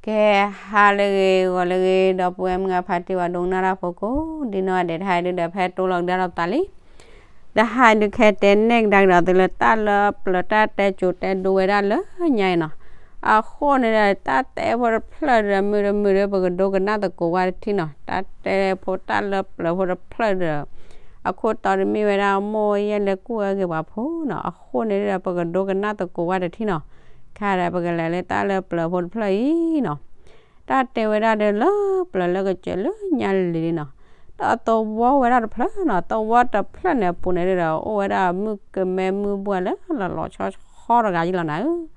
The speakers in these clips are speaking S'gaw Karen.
ကဲ ဟါလၢအဂ့ၤ ဂီၤလၢအဂ့ၤ ဒီပုၢ်ဝဲၢ်မုၢ်အဖါတံၢ် ပှၤဒိကနၣ်တၢ်ဖိကိးဂၤဒဲး တဟါဒုဒီး ဖဲတိၢ်လီၤကဒါဒီးပသးလံ. တဟါဒု ကတဲနဲၣ်ကဒါကဒီးသုလၢ တၢ်လၢပျၢၤတၢ်တဲကိၤတဲဒိဝဲဒၣ်လၢညါအံၤနီၤ. အဃိန့ၣ်ဒီး တၢ်တဲဖိတဖျၢၣ်ဒီး မုာ်တမုာ်ဒီး ပကဒိကနၣ်သကိးဝဲတထံၣ်နီၤ. တၢ်တဲဖိတၢ်လၢပျၢၤဖိတဖျၢၣ်ဒီး အခိၣ်တီတမ့ၢ်ဝဲဒၣ် မိၢ်ယဲၢ်လဲၤကူၣ်ဝဲဂ့ၤပှၤဖိနီၤ. အဃိန့ၣ်ဒီး ပကဒိကနၣ်သကိးဝဲတထံၣ်နီၤ. ခဲဒီးပကလဲၤလၢတၢ်လၢပျၢၤဖိတဖျၢၣ်အံၤနီၤ. တၢ်တဲဝဲဒၣ်ဒီးလၢပျၢၤလၢကစၢၢ်လၢညါလံၤလံနီၤ. ဒီးသဝီဝဲဒၣ်တဖျၢၣ်နီၤ, သဝီတဖျၢၣ်န့ၣ်အပူၤန့ၣ်ဒီး အိၣ်ဝဲဒၣ်မုၣ်ကမဲမုၣ်ဘှၢ်လၢလီၤလီၤဆီဆီတဂၤယံၤလီၤနၤဧၢ.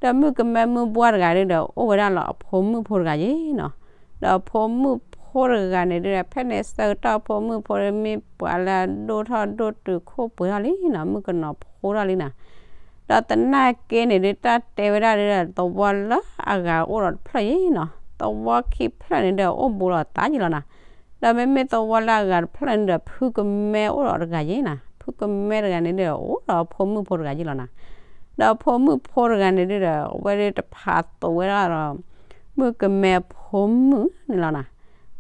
ဒီးမုၣ်ကမဲမုၣ်ဘှၢ်တဂၤဒုဒီး အိၣ်ဝဲဒၣ်လီၤအဖိမုၣ်ဖိတဂၤယံၤနီၤ. ဒီးအဖိမုၣ်ဖိတဂၤန့ၣ်ဒုဒီး ဖဲန့ၣ်ဆၢကတီၢ်အဖိမုၣ်ဖိဒု မ့ၢ်ပှၤလၢအဒိၣ်ထီၣ်ဒိၣ်တုာ်ခိၣ်ပှဲၤထီၣ်လံနီၤ, မုၣ်ကနီၤဖိထီၣ်လံနၤ. ဒီးသနာ်က့န့ၣ်ဒု တၢ်တဲဝဲဒၣ်ဒုဒီး သဝီလၢအဂၤအိၣ်ဒီးတဖျၢၣ်ယံၤနီၤ, သဝီခံဖျၢၣ်န့ၣ်ဒီး အိၣ်ဘူးလိာ်သးယံၤလီၤနၤ. ဒီးမ့မ့ၢ်သဝီလၢအဂၤတဖျၢၣ်န့ၣ်ဒီး ဖုကမဲအိၣ်ဒီးတဂၤယံၤနၤ, ဖုကမဲတဂၤန့ၣ်ဒီး အိၣ်ဒီးအဖိမုၣ်ဖိတဂၤယံၤလီၤနၤ. ဒီးအဖိမုၣ်ဖိတဂၤန့ၣ်ဒုဒီး အဝဲဒုတဖးသိးဝဲဒၣ်ဒီး မုၣ်ကမဲအဖိမုၣ်န့ၣ်လီၤနၤ.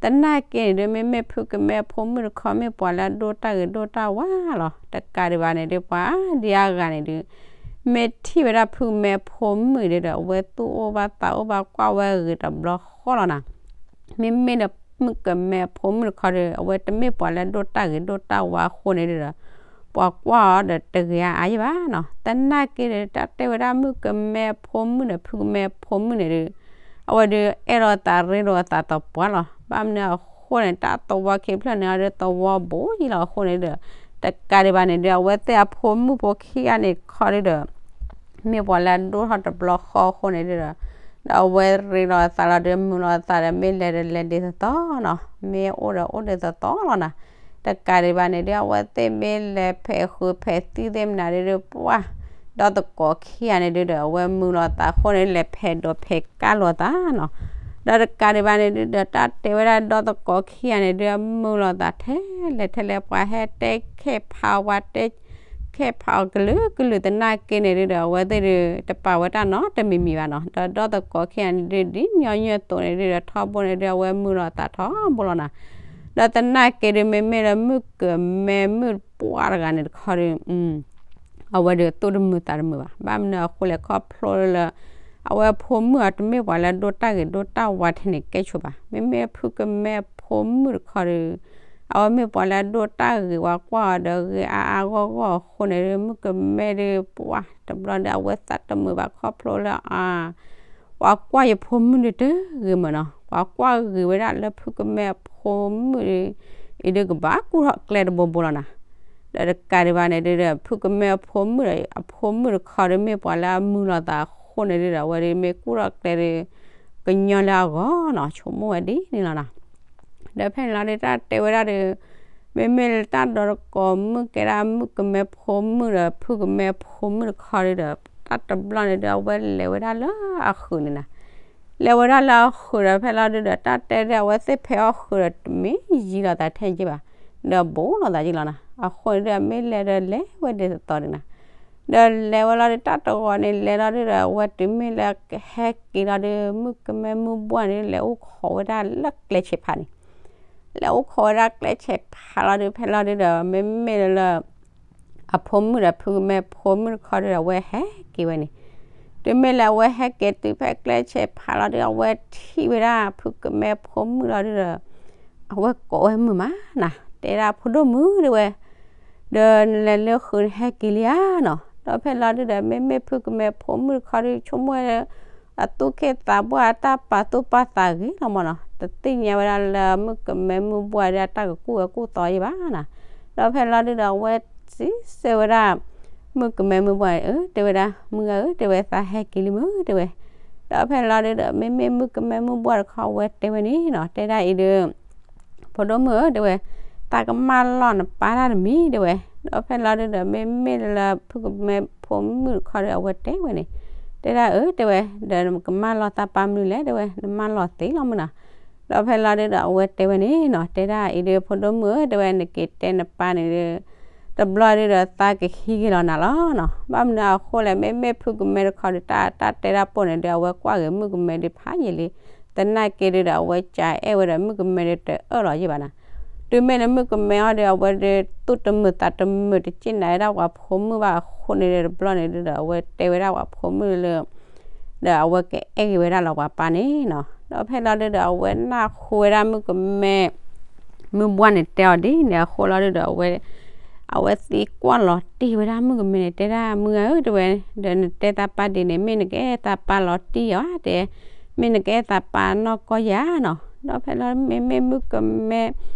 သနာ်က့န့ၣ်ဒု မ့မ့ၢ်ဖုကမဲအဖိမုၣ်တခီ မ့ၢ်ပှၤလၢအဒိၣ်တၢ်ဂ့ၤဒိၣ်တၢ်ဝါလီၤ. တကးဒံးဘၣ်န့ၣ်ဒု ပှၤဒ်အဂၤန့ၣ်ဒု မ့ၢ်ထံၣ်ဝဲဒၣ်ဖုကမဲအဖိမုၣ်ဒုဒီး အဝဲသူၣ်အိၣ်ဘၣ်သးအိၣ်ဘၣ်ကွၢ်ဝဲဂ့ၤတဘျီဃီလီၤနၤ. မ့မ့ၢ်ဒီးမုၣ်ကမဲအဖိမုၣ်တခီဒီး အဝဲတမ့ၢ်ပှၤလၢအဒိၣ်တၢ်ဂ့ၤဒိၣ်တၢ်ဝါအဃိန့ၣ်ဒုဒီး ပှၤကွၢ်အီၤဒီးတဂ့ၤအါအါယံၤဘၣ်နီၤ. သနာ်က့ဒီး တၢ်တဲဝဲဒၣ်မုၣ်ကမဲအဖိမုၣ်ဒီးဖုကမဲအဖိမုၣ်န့ၣ်ဒု အဝဲဒုအဲၣ်လိာ်သးရ့လိာ်အသးသပှၢ်လီၤ. ဘၣ်မနုၤအဃိန့ၣ် တၢ်သဝီခံဖျၢၣ်န့ၣ်အီၤဒု သဝီဘူးယံၤလီၤအဃိန့ၣ်ဒု တကးဒံးဘၣ်န့ၣ်ဒု အဝဲသ့ၣ်အဖိမုၣ်ဖိခံဂၤန့ၣ်တခီဒုဒီး မ့ၢ်ပှၤလၢအဒိၣ်ထီၣ်တဘျီဃီအဃိန့ၣ်ဒုဒီး ဒီးအဝဲရ့လိာ်အသးလီၤဒု မုာ်လိာ်အသးဒီး မ့ၢ်လဲၤဒီးလဲၤဒ်သိးသိးနီၤ, မ့ၢ်အိၣ်ဒီးအိၣ်ဒ်သိးသိးလီၤနၤ. တကးဒံးဘၣ်န့ၣ်ဒု အဝဲသ့ၣ်မ့ၢ်လဲၤဖဲးဃုဖဲးသံၣ်သ့ၣ်မနုၤဒုဒီး ပှၤ ဒီသကိးခံဂၤန့ၣ်ဒုဒီး အဝဲမုာ်လိာ်သးအဃိန့ၣ် လဲၤဖဲးဒိးဖဲးကၢ်လိာ်သးနီၤ. ဒီးတကးဒံးဘၣ်န့ၣ်ဒုဒီး တၢ်တဲဝဲဒၣ်ဒီသကိးခံဂၤန့ၣ်ဒု မုာ်လိာ်သးထဲလဲၣ်ထဲလဲၣ် ပှၤဟဲတဲခဲဖးဝဲတဲ ခဲဖးအီၤကလုာ်ကလုာ်သနာ်က့န့ၣ်ဒုဒီး အဝဲသ့ၣ်ဒု တပာ်ဝဲတၢ်နီတမံၤမံၤဘၣ်နီၤ. ဒီးဒီသကိးခံဂၤန့ၣ်ဒု ဒ်ညီနုၢ်အသိးန့ၣ်ဒုဒီး ထီဘိန့ၣ်ဒု အဝဲမုာ်လိာ်သးထီဘိလီၤနၤ. ဒီးသနာ်က့ဒု မ့မ့ၢ်လၢမုၣ်ကမဲမုၣ်ပှၢ်တဂၤန့ၣ်တခီဒု အဝဲဒုသူၣ်တမုာ်သးတမုာ်ဘၣ်. ဘၣ်မနုၤအဃိလဲၣ် ခီဖျိလၢ အဝဲအဖိမုၣ်အတမ့ၢ်ပှၤလၢအဒိၣ်တၢ်ဂ့ၤဒိၣ်တၢ်ဝါထဲန့ၣ်ကဲဆိးဘၣ်. မ့မ့ၢ်ဖုကမဲအဖိမုၣ်တခီဒု အဝဲမ့ၢ်ပှၤလၢအဒိၣ်တၢ်ဂ့ၤ ပှၤကွၢ်အီၤဒီးဂ့ၤအါအါဂီၢ်ဂီၢ်အဃိန့ၣ်ဒု မုၣ်ကမဲဒု ပှၤတဘျီဒု အဝဲသးတမုာ်ဘၣ်ခီဖျိလၢအ ပှၤကွၢ်ယဖိမုၣ်ဒုတဂ့ၤမးနီၤ, ပှၤကွၢ်ဂ့ၤဝဲဒၣ်လၢဖုကမဲအဖိမုၣ်ဒု အံၤဒုကဘၣ်ကူၣ်ထီၣ်ကျဲတဘိဘိလီၤနၤ. ဒီးတကးဒံးဘၣ်န့ၣ်ဒုဒီး ဖုကမဲအဖိမုၣ်ဒီး အဖိမုၣ်တခီဒု မ့ၢ်ပှၤလၢအမုာ်လိာ်သးအဃိန့ၣ်ဒုဒီး အဝဲဒုမ့ၢ်ကူၣ်ထီၣ်ကျဲဒု ကညီလၢအဂီၢ်နီၤ ဆိကမိၣ်ဝဲဒ်န့ၣ်လီၤနၤ. ဒီးဖဲန့ၣ်လီၤဒု တၢ်တဲဝဲဒၣ်ဒု မ့မ့ၢ်လၢတၢ်ဒီသကိးမုၣ်ကဲဒၣ်မုၣ်ကမဲဖိမုၣ်ဒီး ဖုကမဲဖိမုၣ်တခီဒုဒီး တၢ်တဘျီန့ၣ်ဒု အဝဲလဲၤဝဲဒၣ်လၢအဃုာ်န့ၣ်နၤ. လဲၤဝဲဒၣ်လၢအဃုာ်ဒီး ဖဲလီၤဒုဒီး တၢ်တဲဒု အဝဲသ့ၣ်ဖဲအီၣ်ဃုာ်ဒီး တမ့ၢ်ယံၤလိာ်သးထဲန့ၣ်က့ဘၣ်, ဒီးဘူးလိာ်သးယံၤလီၤနၤ. အဃိန့ၣ်ဒု အမ့ၢ်လဲၤဒီးလဲၤဝဲဒ်သိးသိးန့ၣ်နၤ. ဒီးလဲၤဝဲလီၤဒု တၢ်တဂီၤန့ၣ် လဲၤလီၤဒုဒီး အဝဲတုၤမ့ၢ်လၢဟဲက့ၤလီၤဒု မုၣ်ကမဲမုၣ်ဘှၢ်န့ၣ် လဲၤအိၣ်ခိးဝဲဒၣ်လၢကျဲဆဲးဖးန့ၣ် လဲၤအိၣ်ခိးဝဲဒၣ်ကျဲဆဲးဖးလီၤဒု ဖဲလီၤဒုဒီး မ့မ့ၢ်လၢ အဖိမုၣ်ဒီးဖုကမဲဖိမုၣ်တခီဒုဒီး အဝဲဟဲက့ၤဝဲန့ၣ်, တုၤမ့ၢ်လၢအဝဲဟဲက့ၤတုၤဖဲကျဲဆဲးဖးလီၤဒု အဝဲထံၣ်ဝဲဒၣ်ဖုကမဲဖိမုၣ်လီၤဒုဒီး အဝဲကိးဝဲမုာ်မးနၤ, တဲဒၣ်ဖိဒိၣ်မုၣ်တဲဝဲ, ဒီးနလဲၤလၢဃုာ်နဟဲက့ၤလံဧါနီၤ. ဒီးဖဲလီၤဒုဒီး မ့မ့ၢ်ဖုကမဲဖိမုၣ်တခီဒု ဆိကမိၣ်ဝဲ အသူၣ်က့ၣ်သးပှၢ်အတၢ်ပာ်သူၣ်ပာ်သးဂ့ၤလီၤမးနီၤ, တသ့ၣ်ညါဝဲဒၣ်လၢမုၣ်ကမဲမုၣ်ဘှၢ်ဒုအတၢ်ကကူၣ်ဝဲကူၣ်သီယံၤဘၣ်နၤ. ဒီးဖဲလီၤဒုဒီး အဝဲစံးဆၢဝဲဒၣ် မုၣ်ကမဲမုၣ်ဘှၢ်န့ၣ် အၢ တဲဝဲဒၣ် မုၣ်ဧၢ တဲဝဲ သးဟဲက့ၤလံမုၢ် တဲဝဲ. ဒီးဖဲလီၤဒုဒီး မ့မ့ၢ်မုၣ်ကမဲမုၣ်ဘှၢ်တခီ အဝဲတဲဝဲန့ၣ်နီၤ, တဲဒၣ်အံၤဒု ဖိဒိၣ်မုၣ်ဧၢ တဲဝဲ, တၢ်ကမၢ်လီၢ်နပၢ်တၢ်တမံၤ တဲဝဲ. ဒီးဖဲလီၤဒုဒီး မ့မ့ၢ်လၢဖုကမဲဖိမုၣ်တခီဒီး အဝဲတဲဝဲန့ၣ်, တဲဒၣ်အၢ တဲဝဲ, ဒီးနကမၢ်လီၢ်တၢ်ပၢ်မနုၤလဲၣ် တဲဝဲ, နမၢ်လီၢ်သ့လီၤမုၢ်နီၤ. ဒီးဖဲလီၤဒုဒီး အဝဲတဲဝဲန့ၣ်နီၤ, တဲဒၣ်အံၤဒု ဖိဒိၣ်မုၣ်ဧၢ တဲဝဲ, နက့ၤတဲနပၢ်န့ၣ်ဒု တဘျီဒုဒီးသးကဟံးက့ၤလီၤနၤလီၤနီၤ. ဘၣ်မနုၤအဃိလဲၣ် မ့မ့ၢ်ဖုကမဲတခီဒီး တၢ်တၢ်တဲတၢ်ပိၢ်န့ၣ်ဒီး အဝဲကွၢ်ဂ့ၤမုၣ်ကမဲဒုဖးယံာ်လံ. သနာ်က့ဒုဒီး အဝဲကအဲၣ်ဝဲဒီးမုၣ်ကမဲဒုတအၢၣ်လီၤယံာ်ဘၣ်နၤ. တုၤမ့ၢ်လၢမုၣ်ကမဲအီၤဒီး အဝဲဒုသူၣ်တမုာ်သးတမုာ် တစ့ၢ်နၤဝဲဒၣ်ပှၤဖိမုၣ်ဘၣ်အဃိန့ၣ်ဒီး တဘျီန့ၣ်ဒုဒီး အဝဲတဲဝဲဒၣ်ပှၤဖိမုၣ်လၢ ဒီးအဝဲကအဲၣ်က့ၤဝဲဒၣ်လီၤပှၤပၢ်န့ၣ်နီၤ. ဒီးဖဲလီၤဒုဒီး အဝဲနၢ်ဟူဝဲဒၣ်မုၣ်ကမဲ မုၢ်ဘှၢ်န့ၣ်တဲအီၤဒ်န့ၣ်အဃိလီၤဒုဒီး အဝဲ အဝဲသံကွၢ်လီၤတံၢ်ဝဲဒၣ်မုၣ်ကမဲန့ၣ် တဲဒၣ်မုၢ်ဂၤဧၢ တဲဝဲ, ဒီးနတဲသးပၢ်ဒ်န့ၣ် မ့ၢ်နကအဲၣ်သးပၢ်လီၤတံၢ်ဧါ တဲ, မ့ၢ်နကအဲၣ်သးပၢ်နီၢ်ကီၢ်ဧါနီၤ. ဒီးဖဲလီၤမ့မ့ၢ်မုၣ်ကမဲ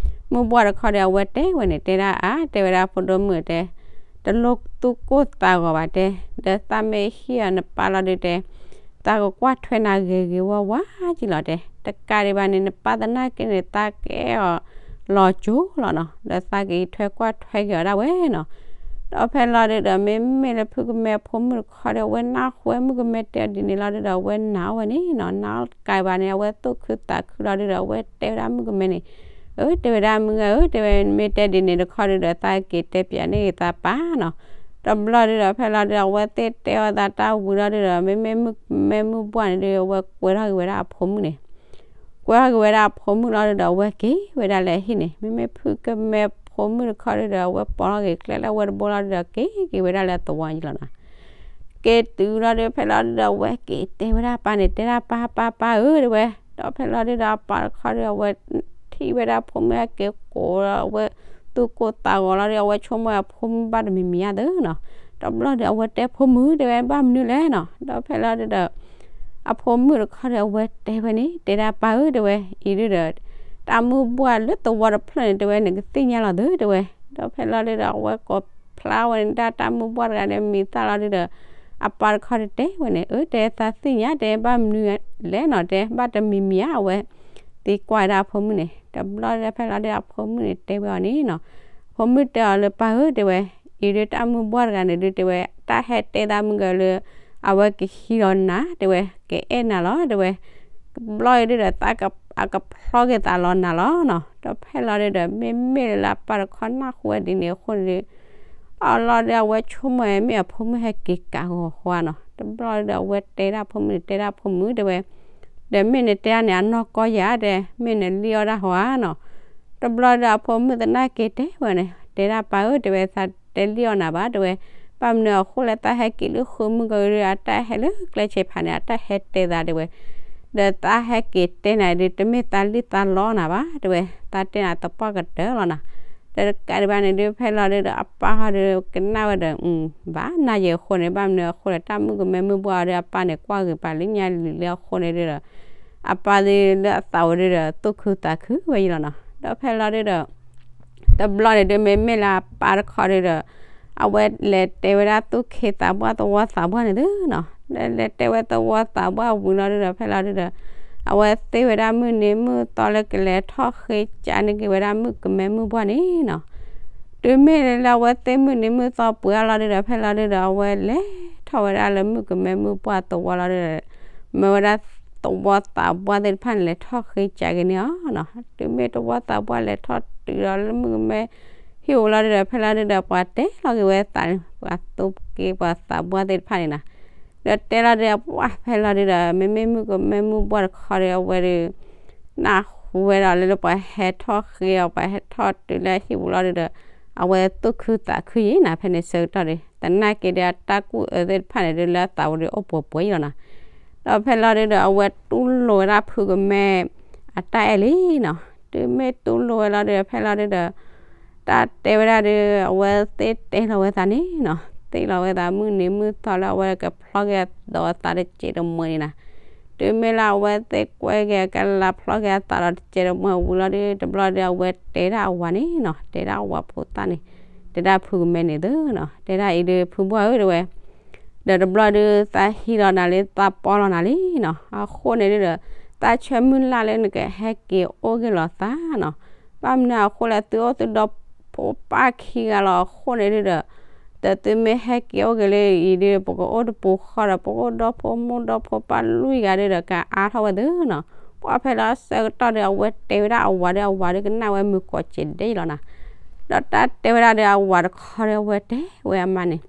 မုၢ်ဘှၢ်တခီဒီး အဝဲတဲဝဲန့ၣ် တဲဒၣ်အါ တဲဝဲဒၣ်ဖိဒိၣ်မုၣ်တဲ တလိၣ်သူၣ်ကိၢ်သးဂီၤဘၣ်တဲ, ဒီးသးမ့ၢ်ဟံၣ်အီၤနပၢ်လီၤဒုတဲ သးကကွၢ်ထွဲနၤဂ့ၤဂ့ၤဝါဝါကံလီၤတဲ, တကးဒံးဘၣ်န့ၣ် နပၢ်သနာ်က့န့ၣ် သးကအဲၣ်အီၤလီၤကၠိလီၤနီၤ, ဒီးသးကအံးထွဲကွၢ်ထွဲက့ၤအီၤဒၣ်ဝဲနီၤ. ဒီးဖဲလီၤဒုဒီး မ့မ့ၢ်လၢဖုကမဲဖိမုၣ်တခီဒီး အဝဲနၢ်ဟူဝဲမုၣ်ကမဲတဲအီၤဒ်န့ၣ်လီၤဒုဒီး အဝဲနာ်အီၤဝဲန့ၣ်နီၤ, နာ်အီၤတကးဒံးဘၣ်န့ၣ် အဝဲသူၣ်ခုသးခုလီၤဒုဒီး အဝဲတဲဝဲဒၣ်မုၣ်ကမဲန့ၣ် အၢ တဲဝဲဒၣ်မုၢ်ဂၤဧၢ တဲဝဲ မ့ၢ်တဲဒ်န့ၣ်တခီဒုဒီး သးက့ၤတဲပၠးန့ၢ်ဂ့ၤသးပၢ်နီၤ. တဘျီဒုဒီး ဖဲလီၤဒုဒီး အဝဲသ့ၣ်တဲအီၤသးတၢ်ဝံၤလီၤဒုဒီး မ့မ့ၢ်မုၣ်ကမဲမုၢ်ဘှၢ်န့ၣ်ဒု အဝဲကွဲထီၣ်က့ၤဝဲဒၣ်အဖိမုၣ်န့ၣ် ကွဲထီၣ်က့ၤဝဲဒၣ်အဖိမုၣ်လီၤဒုဒီး အဝဲက့ၤဝဲဒၣ်လၢအဟံၣ်န့ၣ် မ့မ့ၢ်ဖုကမဲဖိမုၣ်တခီဒုဒီး အဝဲပိာ်ထီၣ်က့ၤကျဲလၢအဝဲတဘိလီၤဒုဒီး က့ၤက့ၤဝဲဒၣ်လၢသဝီယံၤလီၤနီၤ. က့ၤတုၤလီၤဒု ဖဲလီၤဒုဒီး အဝဲက့ၤတဲဝဲဒၣ်အပၢ်န့ၣ် တဲဒၣ်ပၢ်ပၢ်ပၢ်ဧၢ တဲဝဲ, ဒီးဖဲလီၤဒုဒီး အပၢ်တခီဒု အဝဲထံၣ်ဝဲဒၣ်ဖိမုၣ်ဟဲက့ၤကိးဒီး အဝဲသူၣ်ကိၢ်သးဂီၤလီၤဒု အဝဲဆိကမိၣ်အဖိမုၣ်ဘၣ်တမံၤမံၤဧါသ့နီၤ. တဘျီဒု အဝဲတဲဖိမုၣ် တဲဝဲ ဘၣ်မနုၤလဲၣ်နီၤ. ဒီးဖဲလီၤဒုဒီး အဖိမုၣ်တခီဒီး အဝဲတဲဝဲန့ၣ် တဲဒၣ်ပၢ်ဧၢ တဲဝဲ အံၤဒုဒီး တၢ်မုၢ်ဘှၢ်လၢသဝီတဖျၢၣ်န့ၣ် တဲဝဲ နကသ့ၣ်ညါလီၤသ့ တဲဝဲ. ဒီးဖဲလီၤဒုဒီး အဝဲကိးဖျါဝဲန့ၣ် တၢ်တၢ်မုၢ်ဘှၢ်တဂၤန့ၣ် မံၤသၣ်လီၤဒုဒီး အပၢ်တခီဒီးတဲဝဲန့ၣ် အၢ တဲသးသ့ၣ်ညါ တဲဘၣ်မနုၤလဲၣ်နီၤ တဲဘၣ်တမံၤမံၤဧါ အဝဲ သံကွၢ်ဝဲဒၣ်အဖိမုၣ်န့ၣ် တဘျီဒု ဖဲလီၤဒု အဖိမုၣ်န့ၣ်တဲဝဲအီၤန့ၣ်နီၤ, အဖိမုၣ်တဲအီၤလၢပၢ်ဧၢ တဲဝဲ, အံၤဒုတၢ်မုၢ်ဘှၢ်တဂၤန့ၣ်ဒု တဲဝဲ တၢ်ဟဲတဲသးမုၢ်ဂၤလၢ အဝဲကဟံးလီၤနၤ တဲဝဲ ကအဲၣ်နၤလီၤ တဲဝဲ, တဘျီအံၤဒုဒီး သးအကဖျီက့ၤသးလီၤနၤလီၤနီၤ. ဒီးဖဲလီၤဒုဒီး မ့မ့ၢ်လၢအပၢ်တခီနၢ်ဟူဝဲဒ်န့ၣ်အဃိန့ၣ်ဒု အလီၤဒု အဝဲဆိကမိၣ်မ့ၢ်အဖိမုၣ်ဟဲက့ၤကးဂီၤဃီနီၤ. တဘျီဒုဒီး အဝဲတဲဒၣ်ဖိမုၣ်န့ၣ် တဲဒၣ်ဖိမုၣ် တဲဝဲ, ဒီးမ့ၢ်နတဲဒၣ်န့ၣ် အနီၢ်ကီၢ်ယၤ တဲ မ့ၢ်နလံၣ်အီၣ်ဒၣ်ဟီဧါနီၤ. တဘျီဒုဒီး အဖိမုၣ်သနာ်က့တဲဝဲန့ၣ် တဲဒၣ်ပၢ်ဧၢ တဲဝဲ သးတဲလံၣ်အီၣ်နၤဘၣ် တဲဝဲ, ဘၣ်မနုၤအဃိလဲၣ် သးဟဲက့ၤလၢဃုမုၢ်ကီၢ်ဒု အတၢ်ဟဲလၢကျဲဆ့ဖးန့ၣ် အတၢ်ဟဲတဲသး တဲဝဲ, ဒီးသးဟဲက့ၤတဲနၤဒု တမ့ၢ်သးလံၣ်သးလီနၤဘၣ် တဲဝဲ, သးတဲနၤသပှၢ်ကတၢၢ်လီၤနၤ. ဒီးတကးဒံးဘၣ်န့ၣ်ဒု ဖဲလီၤဒုဒီး အပၢ်ဟီဒု ကနၣ်ဝဲဒီး ဘၣ်နၢ်ယံာ်အဃိန့ၣ် ဘၣ်မနုၤအဃိလဲၣ် တၢ်မုၣ်ကမဲမုၢ်ဘှၢ်အီၤဒု အပၢ်န့ၣ် ကွၢ်ဂ့ၤပာ်လၢညါလံာ်လၢအဃိန့ၣ်ဒုဒီး အပၢ်ဒုလၢအသးဝဲဒုဒီး သူၣ်ခုသးခုဝဲယံၤလီၤနီၤ. ဒီးဖဲလီၤဒုဒီး တဘျီန့ၣ်ဒု မ့မ့ၢ်လၢအပၢ်တခီဒုဒီး အဝဲလဲၤတဲဝဲဒၣ်သူၣ်ခ့သးပှၢ်သဝီသးပှၢ်န့ၣ်သုနီၤ, လဲၤတဲဝဲသဝီသးပှၢ်ဝံၤလီၤဒုဒီး ဖဲလီၤဒုဒီး အဝဲသ့ၣ်ဝဲဒၣ်မုၢ်နံၤမုၢ်သီလၢကလဲၤထီၣ်ဃ့ကးန့ၢ်က့ၤဝဲဒၣ်မုၣ်ကမဲမုၢ်ဘှၢ်န့ၣ်နီၤ. တုၤမ့ၢ်လၢအဝဲသ့ၣ်မုၢ်နံၤမုၢ်သီပှဲၤအါလီၤဒုဒီး ဖဲလီၤဒုဒီး အဝဲလဲၤထီၣ်ဝဲဒၣ်လၢမုၣ်ကမဲမုၢ်ဘှၢ်သဝီလီၤဒုဒီး မၢဝဲဒၣ်သဝီသးပှၢ်သ့ၣ်တဖၣ်န့ၣ် လဲၤထီၣ်ဃ့ကးက့ၤန့ၢ်အီၤနီၤ. တုၤမ့ၢ်သဝီသးပှၢ်လဲၤထီၣ်တုၤဒီးလၢမုၣ်ကမဲဟံၣ်ပူၤလီၤဒုဒီး ဖဲလီၤဒုဒီး ပှၤတဲလီၤက့ၤဝဲသးန့ၣ် ပှၤသူက့ၤပှၤသးပှၢ်သ့ၣ်တဖၣ်န့ၣ်နီၤ. ဒီးတဲလီၤဒုဒီး ပှၤဖဲလီၤဒုဒီး မ့မ့ၢ်မုၣ်ကမဲမုၢ်ဘှၢ်တခီဒီး အဝဲဒု နၢ်ဟူဝဲဒီးလၢပှၤဟဲထီၣ်ဃ့အီၤ ပှၤဟဲထီၣ်တုၤလၢဟံၣ်ပူၤလီၤဒုဒီး အဝဲသူၣ်ခုသးခုယံၤနၤ ဖဲန့ၣ်ဆၢကတီၢ်ဒု သနာ်က့ဒု အတၢ်ကူၣ်အၢသ့ၣ်တဖၣ်န့ၣ်ဒု လၢအသးဝဲဒု အိၣ်ပှဲၤပှဲၤယံၤလီၤနၤ. ဒီးဖဲလီၤဒုဒီး အဝဲတူၢ်လိာ်ဝဲဒၣ်ဖုကမဲ အတၢ်အဲၣ်လံနီၤ. တုၤမ့ၢ်တူၢ်လိာ်ဝဲလီၤဒုဒီး ဖဲလီၤဒုဒီး တၢ်တဲဝဲဒၣ်ဒု အဝဲသ့ၣ်တဲလီၤဝဲသးန့ၣ်နီၤ, သ့ၣ်လီၤဝဲသးမုၢ်နံၤမုၢ်သီလၢအဝဲကဖျီက့ၤအသးဒီးသးတစဲးတမှဲၤန့ၣ်နီၤ. တုၤမ့ၢ်လၢအဝဲသ့ၣ်ကွဲက့ၤကလးဖျီက့ၤအသးဒီးတစဲးတမှဲၤဝံၤလီၤဒု တဘျီဒု အဝဲတဲဒၣ်အဝၤန့ၣ်နီၤ, တဲဒၣ်အဝၤဖိသၣ်န့ၣ်, တဲဒၣ်ဖုကမဲန့ၣ်သုနီၤ, တဲဒၣ်အံၤဒု ဖုဘှၢ်ဧၢ တဲဝဲ ဒီးတဘျီဒု သးဟံးလီၤနၤလံ သးပီလီၤနၤလံနီၤ. အဃိန့ၣ်ဒုဒီး သးဆၢမုၢ်လၢ်လၢနကဟဲက့ၤအိၣ်က့ၤလိာ်သးနီၤ. ဘၣ်မနုၤအဃိလဲၣ် သုအိၣ်သုဒီဖိပၢ်ခံဂၤလီၤ. အဃိန့ၣ်ဒုဒီး ဒီးသုမ့ၢ်ဟဲက့ၤအိၣ်က့ၤလၢအံၤဒု ပကအိၣ်တပူၤဃီဒီး ပကအိၣ်ဒီဖိမိၢ်ဒီဖိပၢ်လွံၢ်ဂၤဒုဒီး ကအါထီၣ်ဝဲသုနီၤ. ပှၤဖဲလီၤဆၢကတီၢ်ဒု အဝဲတဲဝဲဒၣ်အဝၤဒု အဝၤဒုကနၣ်ဝဲမုာ်ကိးစဲးဒဲးလီၤနီၤ. ဒီး ဒီးတၢ်တဲဝဲဒၣ်ဒီးအဝၤတခီဒီး အဝဲတဲဝဲအမါန့ၣ်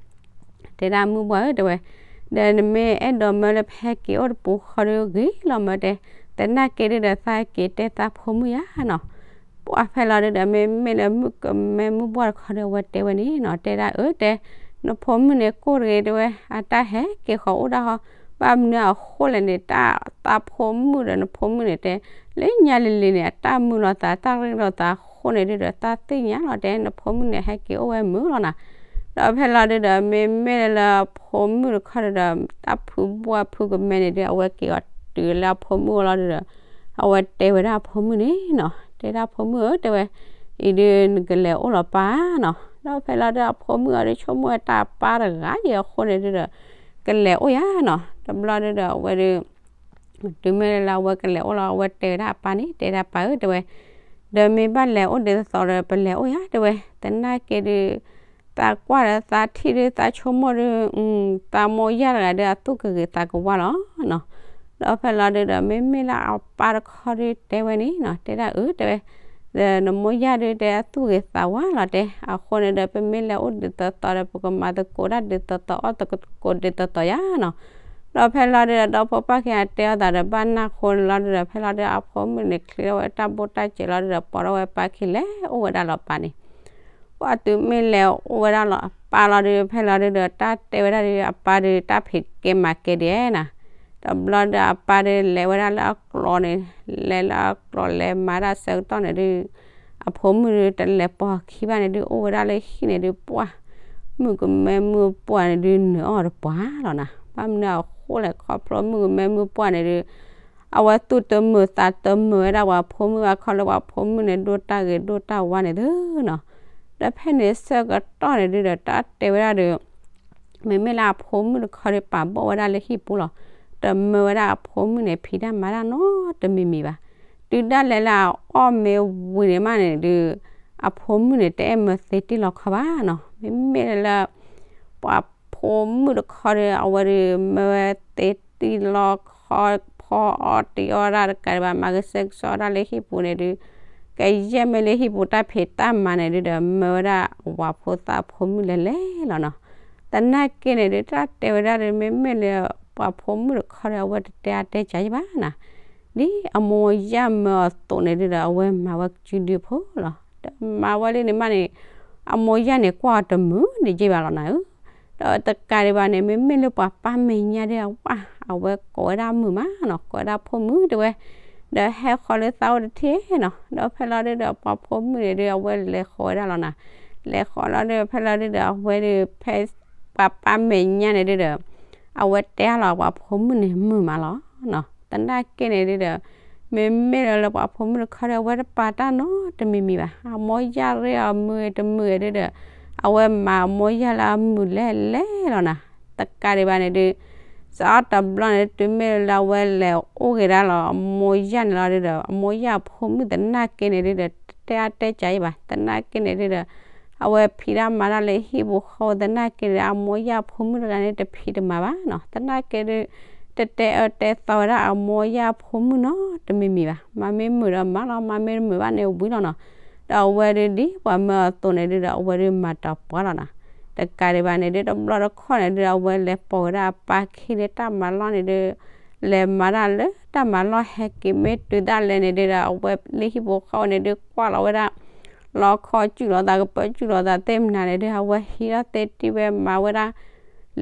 တဲဒၣ်မုၣ်ပှၢ်ဧၢ တဲဝဲ, ဒီးနမ့ၢ်အဲၣ်ဒိးမၢလၢပဟဲက့ၤအိၣ်တပူၤဃီဒီးဂ့ၤလီၤမၢတဲ, သနာ်က့ဒုဒီးသးက့ၤတဲသးဖိမုၣ်ယါနီၤ. ပှၢ်ဖဲလီၤဒုဒီး မ့မ့ၢ်လၢမုၣ်ကမဲမုၣ်ပှၢ်တခီဒီး အဝဲတဲဝဲန့ၣ်နီၤ, တဲဒၣ်အၢတဲ, နဖိမုၣ်န့ၣ်ကိၢ်တဂ့ၤတဲဝဲ, အတၢ်ဟဲက့ၤဃီၤအိၣ်ဒၣ်ဃီ, ဘၣ်မနုၤအဃိလဲၣ်န့ၣ် တၢ်သးဖိမုၣ်ဒီးနဖိမုၣ်န့ၣ်တဲ လၢညါလံၤလံၤန့ၣ် အတၢ်မုာ်လိာ်သး တၢ်ရ့လိာ်သးအဃိန့ၣ်ဒုဒီး သးသ့ၣ်ညါလီၤတဲ နဖိမုၣ်န့ၣ် ဟဲက့ၤအိၣ်ဝဲမုာ်လီၤနီၤ. ဒီးဖဲလီၤဒုဒီး မ့မ့ၢ်လၢအဖိမုၣ်တခီဒုဒီး တၢ်ဖုဘှၢ်ဖုကမဲန့ၣ်ဒု အဝဲက့ၤအီၤတုၤလၢအဖိမုၣ်အလီၤဒုဒီး အဝဲတဲဝဲဒၣ်အဖိမုၣ်န့ၣ်နီၤ, တဲဒၣ်အဖိမုၣ်ဧၢ တဲဝဲ, အံၤဒုနကလဲၤအိၣ်လီၤပၢ်နီၤ. ဒီးဖဲလီၤဒုအဖိမုၣ်အီၤဒု ဆိကမိၣ်ဝဲတၢ်ပၢ်တဂၤအံၤအဃိန့ၣ်ဒုဒီး ကလဲၤအိၣ်ယါနီၤ. တဘျီဒုဒီး အဝဲဒု တုၤမ့ၢ်လၢအဝဲကလဲၤအိၣ်လီၤ အဝဲတဲဝဲဒၣ်အပၢ်န့ၣ် တဲဒၣ်ပၢ်ဧၢ တဲဝဲ, ဒီးမ့ၢ်ဘၣ်လဲၤအိၣ်ဒ်သိးဒီး ပလဲၤအိၣ်ယါ တဲဝဲ, သနာ်က့ဒု သးကွၢ်ဒီးသးထံၣ်ဒု သးဆိကမိၣ်ဒု သးမိၢ်ယၢ်တဂၤဒု အသူၣ်ကဂ့ၤသးကဝါလီၤနီၤ. ဒီးဖဲလီၤဒုဒီး မ့မ့ၢ်လၢအပၢ်တခီဒုတဲဝဲန့ၣ်နီၤ, တဲဒၣ်အၢ တဲဝဲ, ဒီးနမိၢ်ယၢ်ဒုတဲအသူၣ်ဂ့ၤသးဝါလီၤတဲ, အဃိန့ၣ်ဒီး ပမ့ၢ်လဲၤအိၣ်ဒ်သိးသိးဒီး ပကမၤသကိးတၢ်ဒ်သိးသိး အီၣ်သကိးဒ်သိးသိးယါနီၤ. ဒီးဖဲလီၤဒုဒီး ဒီဖိပၢ်ခံဂၤတဲအီၤသးဒီး ဘၣ်နၢ်ဃိန့ၣ်လီၤဒုဒီး ဖဲလီၤဒုဒီး အဖိမုၣ်န့ၣ် ချ့ထီၣ်ဝဲတၢ်ဘိၣ်တၢ်စဲးလီၤဒုဒီး ပိာ်ထီၣ်ဝဲပၢ်ခံ လဲၤအိၣ်ဝဲဒၣ်လီၤပၢ်န့ၣ်. ပှၢ်တုၤမ့ၢ်လဲၤအိၣ်ဝဲဒၣ်လီၤအပၢ်လီၤဒု ဖဲလီၤဒုဒီး တၢ်တဲဝဲဒၣ်ဒု အပၢ်ဒု တၢ်ဖံးကဲမၤကဲဒ်နီၤ. တဘျီဒုအပၢ်ဒု လဲၤဝဲဒၣ်လၢအကျိၤန့ၣ် လဲၤလၢအကျိၤလဲၤမၤတၢ်ဆၢကတီၢ်န့ၣ်ဒု အဖိမုၣ်ဒု တလဲၤပိာ်ခံဘၣ်န့ၣ်ဒု အိၣ်ဝဲဒၣ်လၢဟံၣ်န့ၣ်ဒု ပှၢ် မုၣ်ကမဲမုၣ်ပှၢ်န့ၣ်ဒု နၢၤအီၤတပှၢ်လီၤနီၤ. ဘၣ်မနုၤအဃိလဲၣ် ခီဖျိမုၣ်ကမဲမုၣ်ပှၢ်န့ၣ်ဒု အဝဲသူၣ်တမုာ်သးတမုာ်ဝဲဒၣ်ပှၤဖိမုၣ်ဘၣ် ခီလၢပှၤဖိမုၣ်န့ၣ် ဒိၣ်တၢ်ဂ့ၤဒိၣ်တၢ်ဝါန့ၣ်သုနီၤ. ဒီးဖဲန့ၣ်ဆၢကတီၢ်န့ၣ်ဒုဒီး တၢ်တဲဝဲဒၣ်ဒီး မ့မ့ၢ်လၢအဖိမုၣ်တခီဒီး ပာ်ဘီၣ်ဝဲဒၣ်လၢဟံၣ်ပူၤလီၤ. တမၢဝဲဒၣ်အဖိမုၣ်န့ၣ် ဖံးတၢ်မၤတၢ်နီတမံၤမံၤဘၣ်. တုၤဒၣ်လဲာ်လၢအအီၣ်မ့ၤဝံၤန့ၣ်မးန့ၣ်ဒု အဖိမုၣ်န့ၣ် တအဲၣ်မၢသ့တ့ၢ်လီၤခီဘၣ်နီၤ. မ့မ့ၢ်လၢ ပှၤဖိမုၣ်တခီဒီး အဝဲဒု မၢဝဲသ့တ့ၢ်လီၤခီ ဖီအီၣ်တ့ၢ်အီၣ်ဒၣ်တကးဒံးဘၣ် မၤကဆှဲကဆှီဒၣ်လၢဟံၣ်ပူၤန့ၣ်ဒု ကယဲၢ်မ့ၢ်လၢဟံၣ်ပူၤတၢ်ဖံးတၢ်မၤန့ၣ်ဒုဒီး မၢဝဲဒၣ်ဝၤဖိသၣ်ဖိမုၣ်လဲၤလဲၤလီၤနီၤ. သနာ်က့န့ၣ်ဒု တၢ်တဲဝဲဒၣ်ဒီး မ့မ့ၢ်လၢပှၤဖိမုၣ်တခီဒီး အဝဲတတဲအါတဲကးယံၣ်ဘၣ်နီၤ. ဒ်အမိၢ်ယၢ်မၢအီၤသိးန့ၣ်ဒုဒီး အဝဲမၤဝဲကစုဒုဖိလီၤ. ဒီးမၤဝဲလံန့ၣ်မးန့ၣ် အမိၢ်ယၢ်န့ၣ် ကွၢ်အီၤတမုာ်န့ၣ်က့ဘၣ်လီၤနၤဧၢ. ဒီးတကးဒံးဘၣ်န့ၣ် မ့မ့ၢ်လၢပှၤပၢ်မဲာ်ညါဒု အဝဲကိးဝဲဒၣ်မုာ်မးနီၤ, ကိးဝဲဒၣ်ဖိမုၣ်တဲဝဲ, ဒီးဟဲဃီၤလၢသးအိၣ်တထံၣ်နီၤ. ဒီးဖဲလီၤဒုဒီး ပှၤဖိမုၣ်န့ၣ်ဒု အဝဲလဲၤဃီၤဝဲဒၣ်လီၤနၤ. လဲၤဃီၤလီၤဒု ဖဲလီၤဒုဒီး အဝဲဒု ဖဲပှၤပၢ်မဲာ်ညါန့ၣ်ဒုဒီး အဝဲတဲအါလီၤပှၤဖိမုၣ်န့ၣ်မုာ်မးလီၤနီၤ. သနာ်က့န့ၣ်ဒုဒီး မ့မ့ၢ်လၢပှၤဖိမုၣ်တခီဒီး အဝဲတပာ်တၢ်နီတမံၤမံၤဘၣ်. အမိၢ်ယၢ်ရ့အီၤမုာ်တမုာ်ဒုဒီး အဝဲမၤအမိၢ်ယၢ်လၢအမုာ်လဲၤလဲၤလီၤနၤ. တကးဒံးဘၣ်န့ၣ်ဒု စးအီၣ်တဘျီန့ၣ် တုၤမ့ၢ်လၢအဝဲလဲၤအိၣ်က့ၤဒၣ်လီၤ အမိၢ်ယၢ်န့ၣ်လီၤဒုဒီး အမိၢ်ယၢ်အဖိမုၣ်သနာ်က့န့ၣ်ဒုဒီး တတဲအါတဲကးယံၣ်ဘၣ်. သနာ်က့န့ၣ်ဒုဒီး အဝဲဖံးတၢ်မၤတၢ်လၢဟံၣ်ပူၤဃီသနာ်က့ဒီး အမိၢ်ယၢ်အဖိမုၣ်တဂၤန့ၣ် တဖံးတမၤဘၣ်နီၤ. သနာ်က့ဒု တတဲအၢတဲသီဝဲဒၣ်အမိၢ်ယၢ်အဖိမုၣ်နီတမံၤမံၤဘၣ်. မၤမ့ၢ်မုာ်ဒီးမၤလီၤ, မၤမ့ၢ်တမုာ်ဘၣ်န့ၣ်ဝံၤလီၤနီၤ. ဒီးအဝဲဒုဒ်ပှၤမၢအီၤသိးန့ၣ်ဒုဒီး အဝဲဒုမၤတၢ်ပှၢ်လီၤနၤ. တကးဒံးဘၣ်န့ၣ်ဒု တဘျီတခီၣ်န့ၣ်ဒုဒီး အဝဲလဲၤပိာ်ဝဲဒၣ်အပၢ်ခံလၢတၢ်မၤလီၢ်န့ၣ်ဒု လဲၤမၤတၢ်လၢတၢ်မၤလီၢ်ဟဲက့ၤမ့ၢ်တုၤဒၣ်လဲာ်န့ၣ်ဒုဒီး အဝဲလၢဟံၣ်ဖိဃီန့ၣ်ဒု ကွၢ်လီၤဝဲဒၣ် လီခီကူၣ်လီၤသး ကပၢၢ်ကူၣ်လီၤသးသ့ၣ်မနုၤန့ၣ်ဒု အဝဲဟံးထီၣ်သ့တံၢ်ဝဲမၤဝဲဒၣ်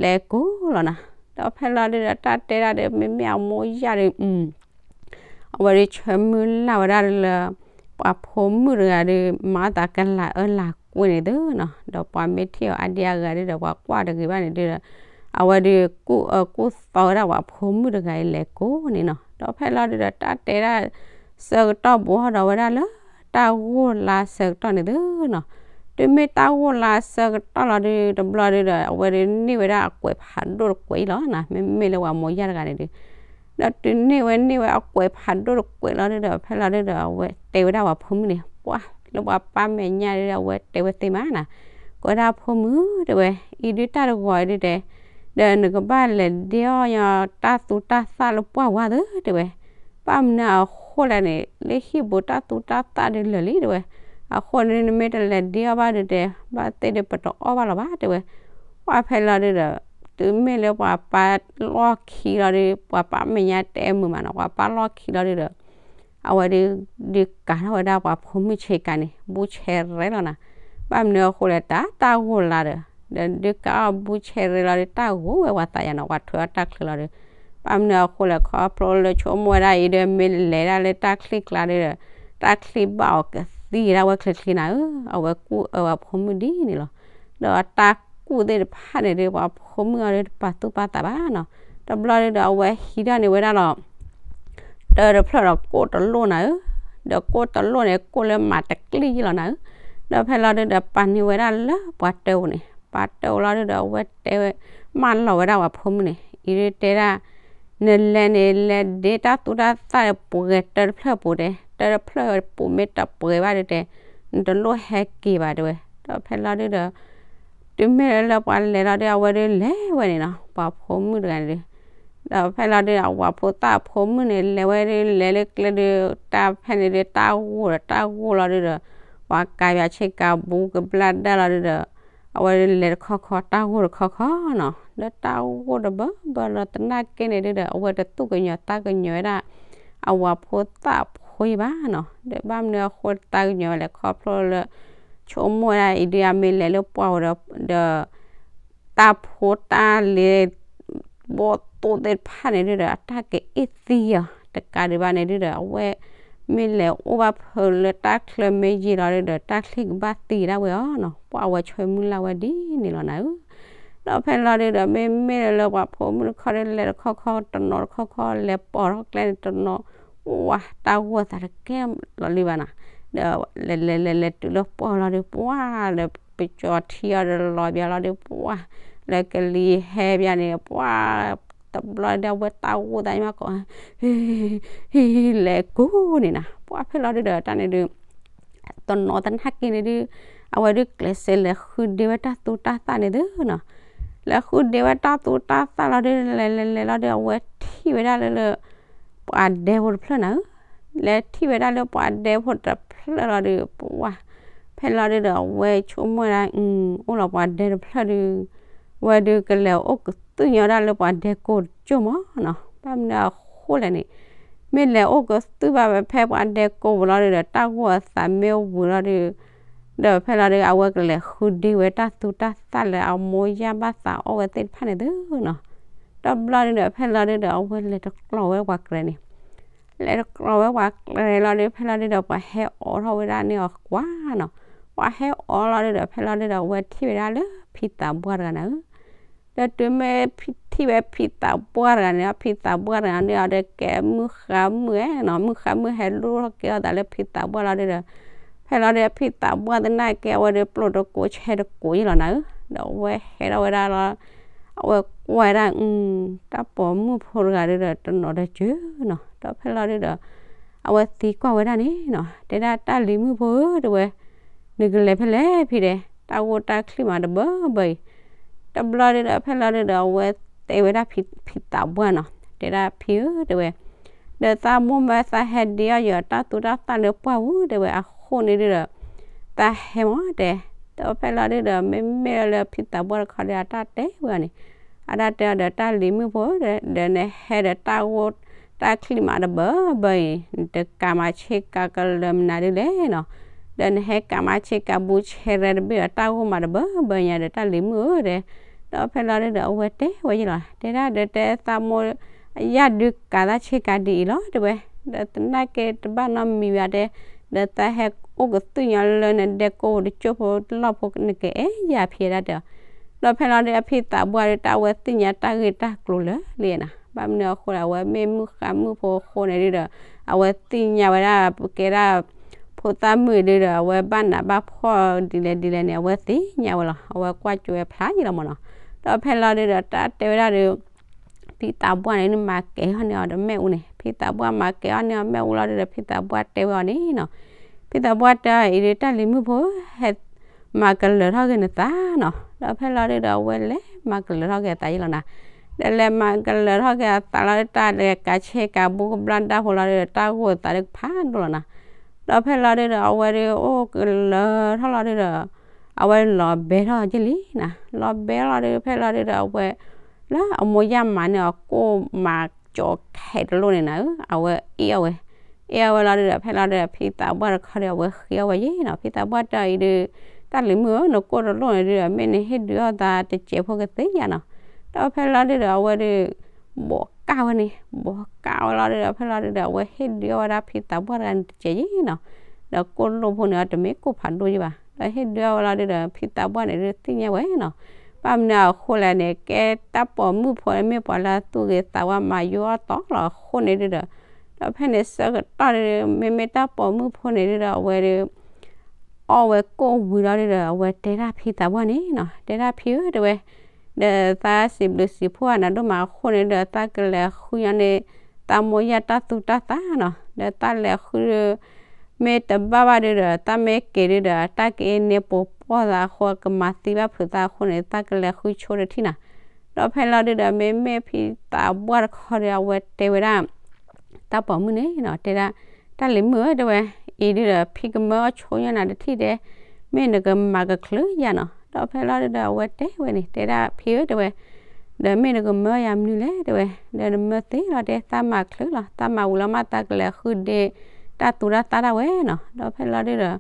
လဲၤကိးလီၤနၤ. ဒီးဖဲလီၤဒုဒီး တၢ်တဲဒၣ်ဒီး မ့မ့ၢ်အမိၢ်ယၢ်ဒီး အဝဲဒုဆၢမုၢ်လၢ်ဝဲဒၣ်လၢ ပှၤဖိမုၣ်တဂၤဒု မၤအသးကလၤအၢလၤကွံန့ၣ်သုနီၤ. ဒီးပှၤမ့ၢ်ထံၣ်အီၤအါဒံအါဂၤဒုဒီး ပှၤကွၢ်တဂ့ၤဘၣ်န့ၣ်ဒုဒီး အဝဲဒုကူၣ်အၢကူၣ်သီဝဲဒၣ်ပှၤဖိမုၣ်တဂၤအံၤလဲၤကိးန့ၣ်နီၤ. ဒီးဖဲလီၤဒုဒီး တၢ်တဲဒၣ်ဆၢကတီၢ်ဘူးထီၣ်ဒီးဝဲဒၣ်လၢ တၢ်ဂိၢ်လါဆၢကတီၢ်န့ၣ်သုနီၤ. တုၤမ့ၢ်တၢ်ဂိၢ်လါဆၢကတီၢ်လီၤဒု တဘျီဒုဒီး အဝဲဒုန့ၢ်ဝဲဒၣ်အကွဲးဖးဒိၣ်တကွဲးအံၤလီၤနၤ. မ့မ့ၢ်လၢပှၤမိၢ်ယၢ်တဂၤန့ၣ်ဒု ဒီးတုၤန့ၢ်ဝဲန့ၢ်ဝဲအကွဲးဖးဒိၣ်တကွဲးလီၤဒုဒီး ဖဲလီၤဒုဒီး အဝဲတဲဝဲဒၣ်ပှၤဖိမုၣ်န့ၣ် ပှၢ်လၢပှၤပၢ်မဲာ်ညါဒုဒီး အဝဲတဲဝဲသ့မးနၤ. ကိးဝဲဒၣ်ဖိမုၣ်တဲဝဲ အံၤဒုတၢ်တဂီၤအံၤဒုတဲ ဒီးနကဘၣ်လဲၤဒ့အီၣ်ညီတၢ်သူတၢ်သၣ်လၢပှၢ်ဝါသုတဲဝဲ. ဘၣ်မနုၤအဃိလဲၣ်န့ၣ် လၢဟံၣ်ပူၤတၢ်သူတၢ်သၣ်ဒုလၢာ်လံတဲဝဲ. အဃိန့ၣ် နမ့ၢ်တလဲၤဒ့အီၣ်ဘၣ်ဒုးတဲ ဘၣ်သ့ၣ်ဒုးပတအီၣ်ဘၣ်လီၤဘၣ်တဲဝဲ. ပှၢ်ဖဲလီၤဒုးဒီး တုၤမ့ၢ်လၢပှၤပာ်လီၢ်ခံလီၤဒုး ပှၤပာ်မဲာ်ညါတဲမုာ်မးနီၤ ပှၤပာ်လီၢ်ခံလီၤဒုးဒီး အဝဲဒုး ဒုးကၤထီၣ်ဝဲဒၣ်ပှၤဖိမုၣ်ဆ့ကၤန့ၣ် ဘူးဆဲးရဲလီၤနၤ. ဘၣ်မနုၤအဃိလဲၣ် တၢ်တၢ်ဂိၢ်လါဒီး ဒီးဒုးကၤအီၣ်ဘူးဆဲးရဲလီၤဒုး တၢ်ဂိၢ်ဝဲပှၤသးယၤနီၤ ပှၤထွဲအီၣ်တၢ်ချၢလီၤဒုး ဘၣ်မနုၤအဃိလဲၣ် ခီဖျိလၢဆိကမိၣ်ဝဲဒၣ်အံၤဒီး မ့ၢ်လဲၤဒၣ်လၢတၢ်ချံကျါဒုးဒီး တၢ်ချံဘၣ်အီၤကသံကဒါဝဲချ့ချ့နၤဧၢ, အဝဲကူၣ်အၢပှၤဖိမုၣ်ဒ်န့ၣ်လီၤ. ဒီးတၢ်ကူၣ်သ့ၣ်တဖၣ်န့ၣ်ဒုး ပှၤဖိမုၣ်အီၤဒုးတပာ်သူၣ်ပာ်သးဘၣ်နီၤ. တဘျီဒုးဒီးအဝဲဟံးထီၣ်န့ၢ်ဝဲဒၣ်လီၤ တၢတဖျၢၣ်ဒီးကိၣ်တလိၣ်နၤဧၢ, ဒီးကိၣ်တလိၣ်န့ၣ် ကိၣ်လၢမၤတကလံၣ်ယံလီၤနၤဧၢ. ဒီးဖဲလီၤဒုးဒီးပာ်န့ၢ်ဝဲဒၣ်လၢပှၤတၢပူၤန့ၣ်, ပှၤတၢပူၤလီၤဒုးဒီးအဝဲတဲဝဲ မၢလီၤဝဲဒၣ်ပှၤဖိမုၣ်န့ၣ် အံၤဒုးတဲဒၣ် နလဲၤန့ၣ် လဲၤဒ့တၢ်သူတၢ်သၣ်ဒီးပှဲၤတၢတဖျၢၣ်ပူၤတဲ, တၢတဖျၢၣ်ပူၤမ့ၢ်တပှဲၤဘၣ်ဒုးတဲ နတလိၣ်ဟဲက့ၤဘၣ်တဲဝဲ. ဒီးဖဲလီၤဒုးဒီး တုၤမ့ၢ်လၢပှၤလဲၤလီၤဒုး အဝဲဒုးလဲၤဝဲန့ၣ်နီၤ ပှၤဖိမုၣ်တဂၤန့ၣ်ဒုး ဒီးဖဲလီၤဒုးဒီးအဝၤဖိသၣ်ဖိမုၣ်န့ၣ် လဲၤဝဲဒုးလဲၤလၢကျဲဒုး တၢ်ဖဲန့ၣ်ဒုးတၢ်ဂိၢ်ဒီးတၢ်ဂိၢ်လီၤဒုးဒီး ပှၤကၤပှၤဆ့ကၤဘူးကဘျၣ်ဒၣ်လီၤဒုးဒီး အဝဲဒုးလဲၤတခီခီတၢ်ဂိၢ်တခီခီနီၤ လၢတၢ်ဂိၢ်တဘၢဘၢလီၤသနာ်က့န့ၣ်ဒုးဒီး အဝဲတသူၣ်ကညီၤသးကညီၤဝဲဒၣ် အဝၤဖိသၣ်ဖိအံၤဘၣ်နီၤ ဒီးဘၣ်မနုၤအဃိတၢ်ကညီၤဝဲလဲၣ် ခီဖျိလၢ ဆိကမိၣ်ဝဲဒၣ်အံၤဒုးအမ့ၢ်လဲၤလၢပှၢ်ဝဲဒီး ဒီး တၢ်ဖိတၢ်လံၤ ဘီၣ်သိၣ်သ့ၣ်တဖၣ်န့ၣ်ဒုးဒီး အတၢ်ကအ့ၣ်သံအီၤ တကးဒံးဘၣ်န့ၣ်ဒုးဒီး အဝဲမ့ၢ်လဲၤအိၣ်ဘၣ်ဖဲလၢတၢ်ချၢမ့ၢ်ယံာ်လီၤဒုးဒီး တၢ်ချံကဘၣ်သံဒၣ်ဝဲအီၤနီၤ ပှၢ်အဝဲဆိမိၣ်လၢ်ဝဲဒ်န့ၣ်လီၤနၤဧၢ. ဒီးဖဲလီၤဒုးဒီး မ့မ့ၢ်လၢပှၤဖိမုၣ်တခီဒုး လဲၤတခီခီတနီၤတခီခီ လဲၤပိာ်ထီၣ်ကျဲန့ၣ်တနီၤ ဝါ တၢ်ဂိၢ်သးတကဲလီၤလံဘၣ်နီၤ ဒီးလဲၤလဲၤလဲၤလဲၤတုၤလၢပှၢ်လီၤဒုး ပှၢ်လၢပကၠီၤထံအီၤဒီးလီၤဘၣ်လီၤဒုး ပှၢ် လၢကလံၤဟဲဘၣ်န့ၣ် ပှၢ် တဘျီဒုးအဝဲတၢ်ဂိၢ်သးမးကီး ဟံ ဟံ လဲၤကိးန့ၣ်နၤ ပှၢ်ဖဲလီၤဒုးဒီးတၢ်န့ၣ်ဒုး တနီၤသနာ်က့န့ၣ်ဒုး အဝဲဒုးကျဲးစၢးလဲၤဃုဒ့ဝဲတၢ်သူတၢ်သၣ်န့ၣ်သုနီၤ လဲၤဃုဒ့ဝဲတၢ်သူတၢ်သၣ်လီၤဒုး လဲၤလဲၤလဲၤလီၤဒုး အဝဲထံၣ်ဝဲဒၣ်လၢလၢ ပှၤဒဲဖိတဖျၢၣ်နၤဧၢ, လဲၤထံၣ်ဝဲဒၣ်လၢပှၤဒဲဖိတဖျၢၣ်လီၤဒုး ပှၢ် ဖဲလီၤဒုးဒီး အဝဲဆိကမိၣ်ဝဲဒၣ် အိၣ်လီၤပှၤဒဲတဖျၢၣ်ဒုး ဝဲဒုးကလဲၤအိၣ်ကသုၣ်ညီဒၣ်လၢပှၤဒဲကိးတကၠိၢ်မးနီၤ, ဘၣ်မနုၤအဃိလဲၣ်န့ၣ် မ့ၢ်လဲၤအိၣ်ကသုၣ်ဘၣ်ဝဲဖဲပှၤဒဲကိးပူၤလီၤဒုးဒီး တၢ်ဂိၢ်အသးမ့ၢ်ဝံၤလီၤဒုး ဒီးဖဲလီၤဒုး အဝဲကလဲၤဃုဒ့ဝဲတၢ်သူတၢ်သၣ်လၢအမိၢ်ယၢ်ဘၣ်သးအီၣ်ဝဲသ့ၣ်တဖၣ်န့ၣ်သုနီၤ, တဘျီဒုးဒီး ဖဲလီၤဒုးဒီး အဝဲလဲၤတကျီၤဝဲပှၤကျဲန့ၣ် လဲၤတကျီၤဝဲပှၤကျဲလီၤဒုး ဖဲလီၤဒုးဒီး ပှၤဟဲအိးထီၣ်ဝဲဒၣ်န့ၢ်အီၤကွၢ်နီၤ, ပှၤဟဲအိးလီၤဒုးဒီး ဖဲလီၤဒုးဒီး အဝဲထံၣ်ဝဲဒၣ်လၢဖံသးပှၢ်တဂၤန့ၣ်ဧၢ ဒီးတုၤမ့ၢ်ထံၣ်ဝဲဖံသးပှၢ်တဂၤန့ၣ် ဖံသးပှၢ်တဂၤန့ၣ်ဒီးကဲမုၢ်ဃါမုၢ်ဧဲနီၤ, မုၢ်ဃါမုၢ်ဟဲလူၤထီၣ်ကဲထီၣ်သးလၢဖံသးပှၢ်လီၤဒုးဒီး ဖဲလီၤဒုး ဖံသးပှၢ်သနာ်က့ အဝဲဒုးပျိၢ်တကိးဆဲးတကိးယံလီၤနၤဧၢ, ဒီးအဝဲဟဲထီၣ်ဝဲဒၣ်လီၤ, အဝဲကွၢ်ဝဲဒၣ် တၢ်ပိာ်မုၣ်ဖိတဂၤဒုးဒီး တနီၤတစၢၤနီၤ, ဒီးဖဲလီၤဒုးဒီး အဝဲသံကွၢ်ဝဲဒၣ်န့ၣ်နီၤ, တဲဒၣ်တၢ်လံၤမုၣ်ဖိဧၢ တဲဝဲ နကလဲၤဖဲလဲၣ်ဖံတဲ, တၢ်ဂိၢ်တၢ်ချံးမးတဘၢဘၢအံၤ, တဘျီဒုးဒီး ဖဲလီၤဒုးဒီး အဝဲတဲဝဲဒၣ်ဖံသးပှၢ်နီၤ, တဲဒၣ်ဖံဧၢ တဲဝဲ, ဒီးသးမိၢ်မၢသးဟဲဒ့အီၣ်ယီၤတၢ်သူတၢ်သၣ်လၢပှၢ်ပူၤ တဲဝဲ အဃိန့ၣ်ဒုးဒီး သးဟဲမးတဲ, ဒီးဖဲလီၤဒုးဒီး မ့မ့ၢ်လၢဖံသးပှၢ်တခီဒီး အတၢ်တဲဝဲအီၤန့ၣ်, အတၢ်တဲအီၤဒီး တၢ်လံၤမုၣ်ဖိဧၢ ဒီးနဟဲဒီးတၢ်ဂိၢ်တၢ်ချံးမးတဘၢဘၢအံၤ နတကၤမၤဆ့ကၤကလၢၤမနုၤဒုလဲၣ်နီၤ, ဒီးနဟဲကၤမၤဆ့ကၤဘူးဆဲးရဲတဘ့ၣ်ဒီး တၢ်ဂိၢ်မးတဘၢဘၢညါဒီး တၢ်လံၤမုၣ်ဧၢ တဲ, ဒီးဖဲလီၤဒုးဒီး အဝဲတဲဝဲယံလီၤ, တဲဒၣ်ဒီးတဲသးမိၢ် ယၢ်ဒုးကၤသးဆ့ကၤဒ်အံၤလီၤ တဲဝဲ, ဒီးသနာ်က့တဘၣ်နီတမံၤဘၣ်တဲ, ဒီးသးဟဲအိၣ်ကသုၣ်ညီလၢနဒဲကိးတကၠိၢ်ဖိလီၢ်ဖိ နကအဲၣ်ယၤဖံဒၣ်တဲအီၤ, ဒီးဖဲလီၤဒုး အဖံသးပှၢ်ဒုး တၢ်အဝဲသ့ၣ်ညါတၢ်ဂ့ၢ်တၢ်ကျိၤလၢာ်လံနီၤ, ဘၣ်မနုၤအဃိဒီး အဝဲမ့ၢ်မုၣ်ဃါမုၣ်ဖိအဃိန့ၣ်ဒုးဒီး အဝဲသ့ၣ်ညါဝဲဒၣ် ကဲဒၣ် ဖိသၣ်မုၣ်ဒုးဒီး အဝဲဘၣ်နးဘၣ်ဖှီၣ်ဒ်လဲၣ်ဒ်လဲၣ်န့ၣ် အဝဲသ့ၣ်ညါဝဲလီၤ, အဝဲကွၢ်ကၠိဝဲဖျါယံလီၤမးနီၤ, ဒီးဖဲလီၤဒုးဒီး တၢ်တဲဝဲဒၣ်ဒီး ဖံသးပှၢ်န့ၣ် မၤကဲၤအီၤန့ၢ်အီၤဒီးမ့ၣ်အူန့ၣ်, ဖံသးပှၢ်မၤကဲၤအီၤန့ၢ်အီၤမ့ၣ်အူလီၤဒုးဒီး ဖံသးပှၢ်တဲဝဲအီၤန့ၣ်နီၤ, ဖံသးပှၢ်တဲအီၤအံၤဒုး တၢ်လံၤမုၣ်ဖိ ဟဲ မၤကလၢၤထီၣ်က့ၤနသးနီၤ, ဒီးဖဲလီၤဒုးဒီး အဝဲလဲၤမၤကလၢၤထီၣ်က့ၤအသးယံလီၤနၤ, ဒီးလဲၤမၤကလၢၤထီၣ်က့ၤအသးလီၤဒုး တၢ်လဲၤကၤဆ့ကၤဘူးကဘျၣ်ဒၣ်ဖိလီၤဒုးဒီး တၢ်ဂိၢ်သးဒုးကဖးဒိၣ်လီၤနၤ, ဒီးဖဲလီၤဒုဒီး အဝဲဒုးအိၣ်ကလၢၤထီၣ်လီၤဒုဒီး အဝဲလီၤဘဲထီၣ်က့ၤလံနီၤ. လီၤဘဲလီၤဒု ဖဲလီၤဒုဒီး အဝဲ လၢအမိၢ်ယၢ်မၤန့ၢ်အီၤကိၣ်မၤကၠီၤခဲတလိၣ်န့ၣ်နၤဧၢ, အဝဲအ့ၣ်အီၣ်ဝဲ, အ့ၣ်အီၣ်ဝဲလီၤဒုဒီး ဖဲလီၤဒုဒီး ဖံသးပှၢ်တခီဒီး အဝဲဃ့အီၣ်ဝဲယဲနီၤ. ဖံသးပှၢ်တဲအီၤအံၤဒုး တၢ်လံၤမုၣ်ဧၢ, နကိၣ်တလိၣ်န့ၣ်ဒုဒီး မ့ၢ်နဟ့ၣ်ဒုးအီၣ်သးတစဲးဖိကသ့ဧါနီၤ. ဒီးဖဲလီၤဒုဒီး အဝဲဒုး ဘိးကၢ်ဝဲန့ၣ်, ဘိးကၢ်ဝဲလီၤဒုဒီး ဖဲလီၤဒုဒီး အဝဲဟ့ၣ်ဒုးအီၣ်ဝဲဒၣ်ဖံသးပှၢ်တဂၤန့ၣ်တစဲးယဲနီၤ. ဒီးကိၣ်လိၣ်ဖိန့ၣ် အတမ့ၢ်ကိၣ်ဖးဒိၣ်ယဲဘၣ်. ဒီးဟ့ၣ်ဒုးအီၣ်ဝဲလီၤဒုဒီး ဖံသးပှၢ်န့ၣ်ဒုးသ့ၣ်ညါဝဲနီၤ. ဘၣ်မနုၤအဃိလဲၣ်န့ၣ် ကဲတၢ်ပိာ်မုၣ်ဖိန့ၣ် မ့ၢ်ပှၤလၢအသူၣ်ဂ့ၤသးဝါ မၤယိအီၣ်တီလီၤအဃိန့ၣ်ဒုဒီး, ဒီးဖဲန့ၣ်ဆၢကတီၢ်ဒု မ့မ့ၢ်တၢ်ပိာ်မုၣ်ဖိန့ၣ်ဒုဒီး အဝဲဒုး အီၣ်ဝဲကိၣ်ဝံၤလီၤဒုဒီး အဝဲတဲဒၣ်ဖံသးပှၢ်န့ၣ်နီၤ, တဲဒၣ်ဖံဧၢ တဲဝဲ, ဒီးသးစံးဘျုးစံးဖှိၣ်နၤဒိၣ်မးအဃိန့ၣ်ဒီး သးကလဲၤဃုညီန့ၢ် သးမိၢ်ယၢ်တၢ်သူတၢ်သးနီၤ. ဒီးသးလဲၤဃုဒု မ့ၢ်တဘၣ်ဘၣ်ဒုဒီး သးမ့ၢ်က့ၤဒုဒီး တၢ်ကအ့န့ၢ်ပိာ်ပှီၢ်သးအဃိ ကမၤသံဘၣ်ဖုးသးအဃိန့ၣ် သးကလဲၤဃုဆိတထံၣ်နၤ. ဒီးဖဲလီၤဒုဒီး မ့မ့ၢ်ဖံသးပှၢ်တခီဒီး အဝဲတဲဝဲဒၣ် တၢ်ပိာ်မုၣ်န့ၣ်နီၤ, တဲဒၣ် တၢ်လံၤမုၣ်ဧၢ တဲဝဲ, အံၤဒုဒီး ဖံကမၢအီၣ်ဆိညီနၤတထံၣ်တဲ, မ့ၢ်နကမၤကချုးယၤနီၤ. ဒီးဖဲလီၤဒုဒီး အဝဲတဲဝဲန့ၣ် တဲဒၣ်ဖံဧၢ တဲဝဲ, ဒီးမ့ၢ်နကမၢယၤမနုၤလဲၣ် တဲဝဲ, ဒီးနမၢသ့လီၤတဲ သးမၤချုးလီၤ, သးမၤဝံၤလီၤမး သးကလဲၤဃုဒ့ တၢ်သူတၢ်သးဒၣ်ဝဲနီၤ. ဒီးဖဲလီၤဒုဒီး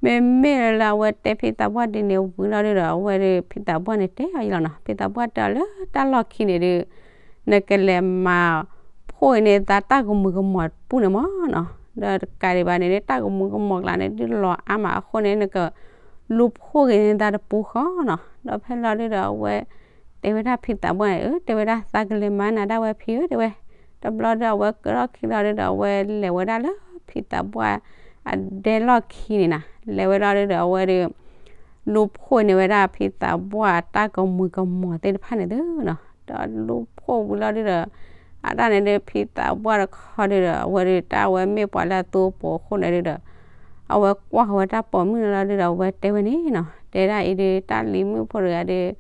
မ့မ့ၢ်လၢအဝဲတဲဖံသးပှၢ်ဒ်န့ၣ်ဝံၤလီၤဒုဒီး အဝဲဒုး ဖံသးပှၢ်န့ၣ်တဲအီၤယဲလီၤနီၤ, ဖံသးပှၢ်တဲအီၤလၢတၢ်လီၢ်ခံန့ၣ်ဒု နကလဲၤမၤဖှိၣ်ဂ့ၤန့ၢ်သးတၢ်ကမူၤကမီၤတပူၤန့ၣ်မးနီၤ. ဒီးတကးဒံးဘၣ်န့ၣ် တၢ်ကမူၤကမီၤကျါန့ၣ် ဒုးလီၤအါမးအဃိန့ၣ် နကလူၤဖှိၣ်ဂ့ၤန့ၢ်သးတပူၤဃီနီၤ. ဒီးဖဲလီၤဒုဒီး အဝဲတဲဝဲဒၣ်ဖံသးပှၢ်န့ၣ် အၢ တဲဝဲဒၣ် သးကလဲၤမၤနၤဒၣ်ဝဲဖံဧၢ တဲဝဲ. တဘျီဒီး အဝဲကၢထီၣ်ခံလီၤဒုဒီး အဝဲလဲၤဝဲဒၣ်လၢဖံသးပှၢ်အဒဲလီၢ်ခံန့ၣ်နၤ, လဲၤဝဲလီၤဒုဒီး အဝဲဒုး လူၤဖှိၣ်န့ၢ်ဝဲဒၣ်ဖံသးပှၢ်တၢ်ကမူၤကမီၤသ့ၣ်တဖၣ်န့ၣ်သုနီၤ. ဒီးလူၤဖှိၣ်ဝံၤလီၤဒုဒီး အတၢ်န့ၣ်ဒုး ဖံသးပှၢ်တခီဒုဒီး အဝဲဒုး တၢ်အဝဲမ့ၢ်ပှၤလၢအသူအပိာ်အဃိန့ၣ်ဒုဒီး အဝဲကွၢ်ဃီၤဝဲတၢ်ပိာ်မုၣ်န့ၣ်လီၤဒုဒီး အဝဲတဲဝဲန့ၣ်နီၤ, တဲဒၣ်အံၤဒုး တၢ်လံၤမုၣ်ဖိတဂၤဒုး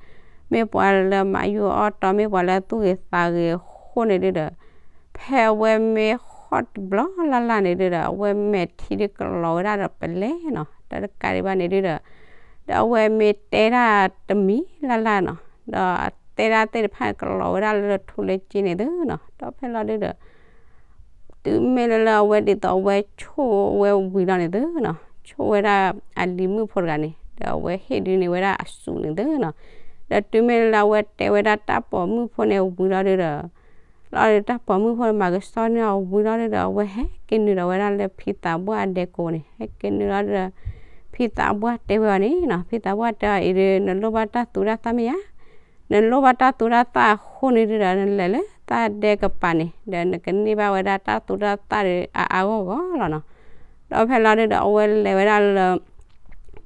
မ့ၢ်ပှၤလၢမၤယိအီၣ်တီ မ့ၢ်ပှၤလၢသူၣ်ဂ့ၤသးဂ့ၤအဃိန့ၣ်ဒုဒီး ဖဲအဝဲမ့ၢ်ဃီၣ်တဘျီလၢ်လၢ်န့ၣ်ဒုဒီး အဝဲမဲာ်ထံဒုးကလီၤဝဲဒၣ်ဒီးပလဲနီၤ, ဒီးတကးဒံးဘၣ်န့ၣ်ဒုဒီး ဒီးအဝဲမ့ၢ်တဲဒၣ်တမံၤလၢ်လၢ်နီၤ, ဒီးတဲဒၣ်သ့ၣ်တဖၣ်န့ၣ်ကလီၤဝဲဒၣ်လၢထူလၢက့န့ၣ်သုနီၤ. ဒီးဖဲလီၤဒုဒီး တုၤမ့ၢ်လၢလၢအဝဲဒ်သိးအဝဲဆိၣ်ဝဲဝံၤလီၤန့ၣ်သုနီၤ, ဆိၣ်ဝဲဒၣ်အလံၤမုၣ်ဖိတဂၤန့ၣ် ဒီးအဝဲဟ့ၣ်ဒုးန့ၢ်ဝဲဒၣ်အစူးန့ၣ်သုနီၤ. ဒီးတုၤမ့ၢ်လၢလၢအဝဲတဲဝဲဒၣ်တၢ်ပိာ်မုၣ်ဖိန့ၣ်ဝံၤလီၤဒုဒီး လီၤဒုးတၢ်ပိာ်မုၣ်ဖိန့ၣ်မၤကဆှီန့ၢ်အီၤဝံၤလီၤဒုဒီး အဝဲဟဲက့ၤနုာ်ဒီးဝဲဒၣ်လၢဖံသးပှၢ်အဒဲကိးန့ၣ်, ဟဲက့ၤနုာ်လီၤဒုဒီး ဖံသးပှၢ်တဲဝဲအီၤန့ၣ်နီၤ, ဖံသးပှၢ်တဲအီၤအံၤဒုး နလိၣ်ဘၣ်တၢ်သူတၢ်သၣ်မ့ၢ်ဧါ, နလိၣ်ဘၣ်တၢ်သူတၢ်သၣ်အဃိန့ၣ်ဒုဒီး နလဲၤလၢသးဒဲကပၤန့ၣ် ဒီးနကန့ၢ်ဘၣ်ဝဲဒၣ်တၢ်သူတၢ်သၣ်ဒုးအါအါဂီၢ်ဂီၢ်လီၤနီၤ. ဒီးဖဲလီၤဒုဒီး အဝဲလဲၤဝဲဒၣ်လၢ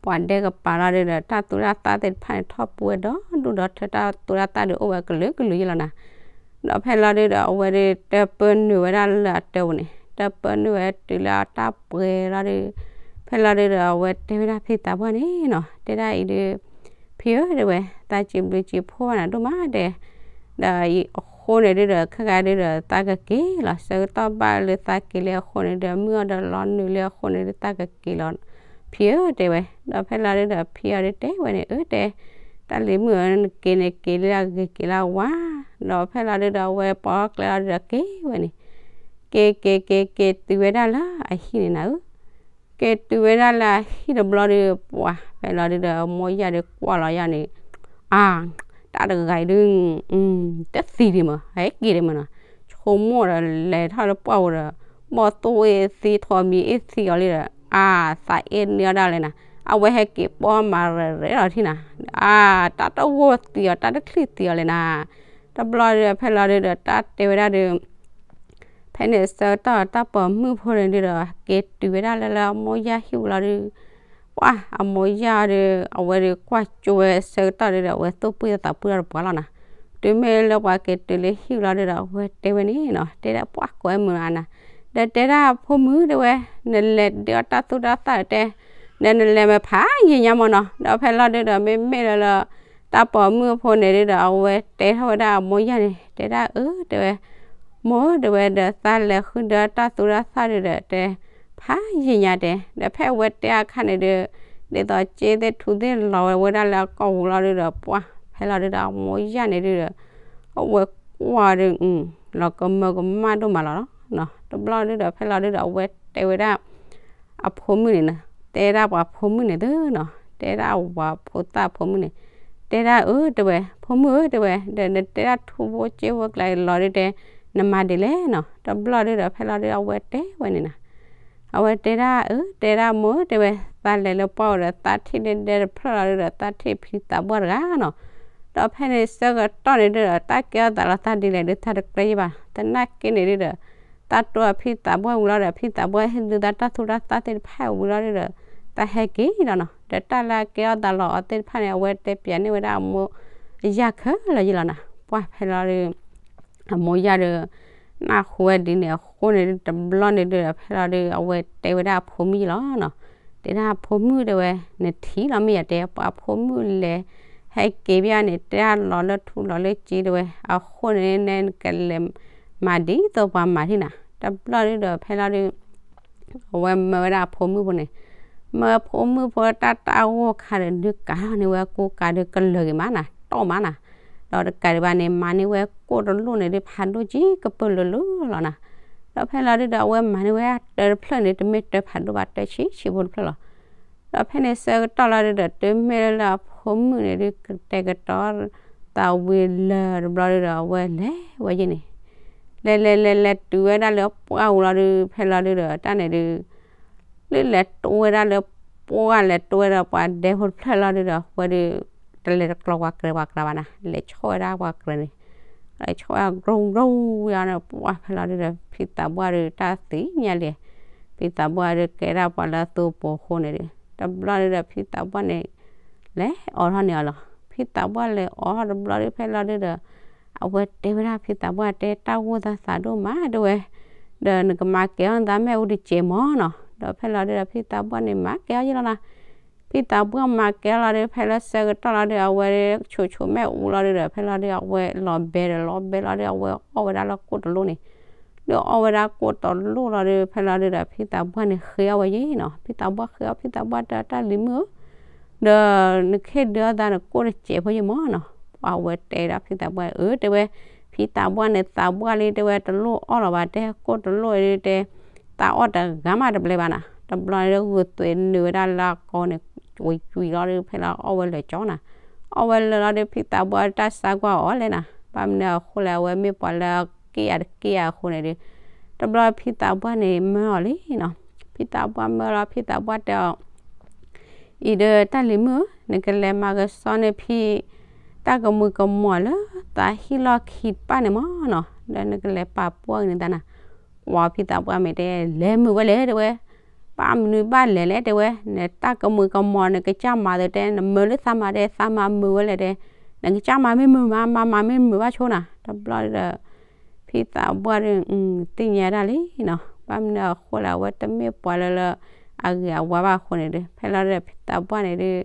ပှၤဒဲကပၤလီၤဒုဒီး တၢ်သူတၢ်သၣ်သ့ၣ်တဖၣ်န့ၣ် ထီၣ်ပူဝဲဒီဒူၣ်ဒီထၢ တၢ်သူတၢ်သၣ်ဒုးအိၣ်ဝဲကလုာ်ကလုာ်ယဲလီၤနီၤ. ဒီးဖဲလီၤဒုဒီး အဝဲဒုးတပၢနုာ်ဝဲဒၣ်လၢအတၢ်ပူၤန့ၣ်, တပၢနုာ်ဝဲတုၤလၢအတၢ်ပှဲၤလီၤဒု, ဖဲလီၤဒုဒီး အဝဲတဲဝဲဒၣ်ဖံသးပှၢ်န့ၣ်နီၤ, တဲဒၣ်အံၤဒုး ဖံဧၢ တဲဝဲ, သးစံးဘျုးစံးဖှိၣ်ဘၣ်နၤဒိၣ်မးတဲ, ဒီးအဃိန့ၣ်ဒုဒီး ခဲကါဒုဒီး သးကက့ၤလီၤ, ဆၢကတီၢ်ဘၣ်လၢသးက့ၤလံအဃိန့ၣ်ဒီး မုၢ်အီၣ်ဒီးလီၤနုာ်လံအဃိန့ၣ်ဒီး သးကက့ၤလီၤ ဖံဧၢ တဲဝဲ. ဒီးဖဲလီၤဒုဒီး ဖံအီၤဒုတဲဝဲန့ၣ် အၢ တဲ, တၢ်လံၤမုၣ်ဧၢ နက့ၤန့ၣ်က့ၤလၢအဂ့ၤက့ၤလၢအဝါ, ဒီးဖဲလီၤဒုဒီး အဝဲပိာ်ကျဲလီၤဒုဒီးက့ၤဝဲန့ၣ်, က့ၤက့ၤက့ၤက့ၤတုၤဝဲဒၣ်လၢအဟံၣ်န့ၣ်နၤဧၢ, က့ၤတုၤဝဲဒၣ်လၢအဟံၣ်တဘျီဒုး ပှၤဖဲလီၤဒုဒီး အမိၢ်ယၢ်ဒုးကွၢ်လီၤယၢ်န့ၣ်, အါ, တၢ်တဂၤအံၤဒုး တသံဒံးမး ဟဲက့ၤဒံးမးနီၤ, ဆိကမိၣ်ဒီးလဲၤထီၣ်လၢပှၢ်ပူၤဒီး ဘီၣ်သိၣ်အ့ၣ်သံ ထိးမံၤအ့ၣ်သံအီၤလံဒီး အါ, သးအ့ၣ်န့ၢ်အီၤဒၣ်လဲာ်နၤ, အဝဲဟဲက့ၤပိာ်မၤရဲၣ်ရဲၣ်လီၤထံနၤ, အါ, တၢ်တဂိၢ်သံအီၤ တၢ်တချံၣ်သံအီၤလဲၣ်နၤ, တဘျီဒုးဖဲလီၤဒုဒီး တၢ်တဲဝဲဒၣ်ဒုး ဖဲန့ၣ်ဆၢကတီၢ်တၢ်ပိာ်မုၣ်ဖိန့ၣ်ဒုဒီး က့ၤတုၤဝဲဒၣ်လၢလၢအမိၢ်ယၢ်ဟံၣ်ဝံၤလီၤဒုး ပှၤအမိၢ်ယၢ်ဒုး အဝဲဒုးကွၢ်ကၠိဝဲဆၢကတီၢ်ဒုဒီး အဝဲသူၣ်ပှံၢ်သးပှံၢ်ဒီးပှၤလီၤနၤ, တုၤမ့ၢ်လၢပှၤက့ၤတုၤလၢဟံၣ်ဝံၤလီၤဒုဒီး အဝဲတဲဝဲန့ၣ်နီၤ, တဲဒၣ်ပှၤကိးဝဲမုၢ်အါနၤ, ဒီးတဲဒၣ်ဖိမုၣ်တဲဝဲ, နလဲၤဒုးအီၣ်တၢ်သူတၢ်သၣ်တဲ ဒီးနလဲၤမ့ၢ်ဖးယံာ်ညါမးနီၤ, ဒီးဖဲလီၤဒုဒီး မ့မ့ၢ်လၢလၢ တၢ်ပိာ်မုၣ်အဖိန့ၣ်ဒုဒီး အဝဲတဲထီၣ်ဝဲဒၣ်အမိၢ်ယၢ်န့ၣ် တဲဒၣ်အၢ တဲဝဲ, မိၢ်ဧၢ တဲဝဲ ဒီးသးလဲၤဃုဒုးတၢ်သူတၢ်သၣ်ဒုဒီး တဲ, ဖးယံာ်ညါတဲ, ဒီးဖဲအဝဲတဲအခါန့ၣ်ဒီး ဒ်သိးစ့သ့ၣ်ထူသ့ၣ်လီၤဝဲဝဲဒၣ်လၢအကိာ်ပူၤလီၤဒုဒီး ပှၢ်ဖဲလီၤဒုဒီး အမိၢ်ယၢ်န့ၣ်ဒုဒီး အဝဲကွၢ်ဒီး လီၤကမၢကမၣ်ဒိၣ်မးလီၤနီၤ. တဘျီဒုဒီး ဖဲလီၤဒုဒီး အဝဲတဲဝဲဒၣ် အဖိမုၣ်န့ၣ်နီၤ, တဲဒၣ်ပှၤဖိမုၣ်န့ၣ်သုနီၤ, တဲဒၣ်ပှၤဖိသၣ်ဖိမုၣ်န့ၣ်, တဲဒၣ်အၢ တဲဝဲ, ဖိမုၣ်ဧၢ တဲဝဲ, ဒီးနတဲဒၣ်ထူဖိစ့ဖိကျါလီၤဒုတဲ နမၤဒ်လဲၣ်နီၤ. တဘျီဒုဒီး ဖဲလီၤဒု အဝဲတဲဝဲန့ၣ်နီၤ, အဝဲတဲဒၣ်အၢ တဲဒၣ်မိၢ်ဧၢ တဲဝဲ, သးလဲၤလၢပှၢ်အိၣ်ဒီး သးထံၣ်ဒဲဒဲတဖျၢၣ်လီၤဒုဒီး သးထံၣ်ဖံသးပှၢ်တဂၤနီၤ. ဒီးဖဲန့ၣ်ဆၢကတီၢ်န့ၣ်ဒုဒီး တၢ်ကဲထီၣ်သးလီၤသးဒ်လဲၣ်ဒု သးတကြၢးယံာ်ဘၣ်, သနာ်က့န့ၣ်ဒုဒီး တၢ်တိၢ်အဖံသးပှၢ်ဝံၤလီၤဒီး ဖံသးပှၢ်ဟ့ၣ်ဒုသးတၢ်သူတၢ်သၣ်သ့ၣ်တဖၣ်ဝံၤလီၤဒုဒီး သးဟဲက့ၤလီၤနီၤ. ဒီးတၢ်လၢအကဲထီၣ်သးလီၤအီၤသ့ၣ်တဖၣ်န့ၣ် အဝဲတဲပျးန့ၢ်ဝဲဒၣ်အမိၢ်ယၢ်ခဲလၢာ်ယံာ်လီၤနီၤ. ပှၢ်ဖဲလီၤဒု အမိၢ်ယၢ်ဒီး နၢ်ဟူဝဲဒ်န့ၣ်အဃိန့ၣ်ဒု တဘျီန့ၣ်ဒုဒီး ဖဲလီၤဒု အဝဲတဲဝဲဒၣ်အဖိမုၣ်ယံာ်လီၤနီၤ. တဲဒၣ်အဖိမုၣ်တဲဝဲ, နထံၣ်လီၤမ့ၢ်ယၤတဲ ပှၤဖိမုၣ်လဲၤဟဲက့ၤဘၣ်န့ၣ် တဲဒၣ်လီၤလၢထူလီၤလၢစ့တဲဝဲ, အဃိန့ၣ် နကလဲၤမၤဒ်သိးပှၤမၤထံၣ်နၤ. တဘျီဒုဒီး ဖဲလီၤဒု အဝဲမၢဝဲဒၣ်အဖိမုၣ်ဖိန့ၣ်, မၢဖိမုၣ်ဖိတၢ်တၢ်ဂီၢ်ခါဒီး ဒုကးထီၣ်န့ၢ်ဝဲကိးကးဒုကလၢာ်ဂ့ၤမးနၤ တီၢ်မးနၤ, ဒီးတကးဒံးဘၣ်န့ၣ် မၤန့ၢ်ဝဲကိၣ်တလိၣ်န့ၣ်ဒု ဖးဒိၣ်ကံကပၢၢ်လၢလၢလီၤနၤ. ဒီးဖဲလီၤဒုဒီး အဝဲမၤန့ၢ်ဝဲတၢတဖျၢၣ်န့ၣ် တမ့ၢ်တၢဖးဒိၣ်ဘၣ် တၢဆံးဆံးဖိတဖျၢၣ်လီၤ. ဒီးဖဲန့ၣ်ဆၢကတီၢ်လီၤဒုဒီး တုၤမ့ၢ်လၢအဖိမုၣ်န့ၣ်ဒု ကတဲာ်ကတီၤသးဝံၤလၢာ်တဘျီဒုဒီး အဝဲလဲၤဝဲယဲန့ၣ် လဲၤလဲၤလဲၤလဲၤတုၤဝဲဒၣ်လၢပှၢ်ပူၤလီၤဒု ဖဲလီၤဒုဒီး တၢ်န့ၣ်ဒု လၢလဲၤတိဝဲဒၣ်လၢပှၢ် လဲၤတိဝဲဒၣ်ပှၤဒဲဖိတဖျၢၣ်လီၤဒုဒီး ဝဲဒု တလဲၤတကျီပှၤကြဲးပှၤကြးဘၣ်နၤ လဲၤဆီၣ်ဝဲဒၣ်ပှၤကြဲးန့ၣ်, လဲၤဆီၣ်ဝဲဒၣ် ကြိၢ်ကြိၢ်ယါန့ၣ် ပှၢ်ဖဲလီၤဒုဒီး ဖံသးပှၢ်ဒု တၢ်သ့ၣ်ညါလံ, ဖံသးပှၢ်ဒုကဲဒၣ်ပှၤလၢအသိပီၤအဃိန့ၣ်ဒု တဘျီဒုဒီး ဖံသးပှၢ်န့ၣ် လဲၤအိးထီၣ်န့ၢ်အီၤလီၤ. ဖံသးပှၢ်လဲၤအိးထီၣ်တဘျီဒု ဖဲလီၤဒုဒီး အဝဲတဲဝဲဒၣ်ဖံသးပှၢ်တဲ တၢ်ဂိၢ်သးသးဒိၣ်မးတဲဝဲ, ဒီးနကမၤကဲအီၤနသးမ့ၣ်အူတစဲးမၢ်နီၤ. ဒီးဖဲလီၤဒုဒီး ဖံသးပှၢ်န့ၣ် မၤကဲအီၤယဲလီၤနၤ. ဖံသးပှၢ်မၤကဲအီၤလီၤဒု ဖဲလၢဆၢကတီၢ်လီၤဒု အဝဲဆိးဆိးမ့ၣ်အူလီၤဒုဒီး ဖဲလီၤဒု အဝဲလီၤဘဲဒီး လီၤဘဲလီၤဒု အဝဲအီၣ်ဝဲဒၣ်လၢကိၣ်တလိၣ်န့ၣ်, ဒုအီၣ်ဝဲဒၣ်ကိၣ်တလိၣ်လီၤဒု ဖဲလီၤဒုဒီး ဖံသးပှၢ်န့ၣ်ဃ့အီၣ်ဝဲယဲနီၤ. ဖံသးပှၢ်ဃ့အီၣ် ဖံသးပှၢ်တဲ တၢ်လံၤမုၣ်ဧၢ ဒီးနကဟ့ၣ်ဒုးအီၣ်သးနကိၣ်တစဲးဖိယဲမၢ်နီၤ. အဝဲတဲဒၣ်ဖံသးပှၢ် အၢ တဲဝဲ, ဖံသးပှၢ်န့ၣ် သးပှၢ်လံ တဲဝဲ တလိၣ်အီၣ်လီၤဘၣ် တဲ ကိၣ်တလိၣ်ဒုတဲ သးအီၣ်တဂၤမးတပျဲဘၣ်နၤ. တဘျီန့ၣ်ဒု ဂုာ်သွဲးနုာ်ဝဲဒၣ်လၢအကိာ်န့ၣ် ကွံာ်ကွံာ်လီၤဒု ဖဲလီၤအီၣ်ဝဲလၢာ်ကၠီနၤ. အီၣ်ဝဲလၢာ်လီၤဒု ဖံသးပှၢ်တၢ်ဆါကွၢ်အီၤလဲၣ်နၤ. ဘၣ်မနုၤအဃိလဲၣ် အဝဲမ့ၢ်ပှၤလၢအက့ၣ်အတက့ၣ်အဃိန့ၣ်ဒု တဘျီဖံသးပှၢ်န့ၣ်မၢအီၤလံနီၤ. ဖံသးပှၢ်မၢလီၤ ဖံသးပှၢ်တဲအီၤ အံၤဒီးတၢ်လံၤမုၣ်ဧၢ, နကလဲၤမၤကဆှီန့ၢ်ဖံ တၢ်ကမုာ်ကမီၤလၢသးဟံၣ်လီၢ်ခံတဖၣ်န့ၣ်မၢ်နီၤ, ဒီးနကလဲၤပာ်ပှၢ်က့ၤန့ၢ်သးနၤ. ကွၢ်ဖံသးပှၢ်မ့ၢ်တဲ လဲၤမုာ်ဝဲလဲၣ်တဲဝဲ, ဘၣ်မနုၤဘၣ်လဲၤလဲၣ်တဲဝဲ, နတၢ်ကမုာ်ကမီၤနကစၢ်မၤသ့တဲ နမၢလၢသးမၤတဲ သးမၤမုာ်ဝဲလဲၣ်တဲ, နကစၢ်မၤမ့ၢ်မုာ်မး မၤမၤမ့ၢ်မုာ်ဘၣ်ဆိနၤ. တဘျီဒီး ဖံသးပှၢ်ဒီး သ့ၣ်ညါဒၣ်လံနီၤ, ဘၣ်မနုၤအဃိလဲၣ် အဝဲတမ့ၢ်ပှၤလၢလၢ အဂ့ၤအဝါဘၣ်အဃိန့ၣ်ဒီး ဖဲလီၤဒီးဖံသးပှၢ်န့ၣ်ဒီး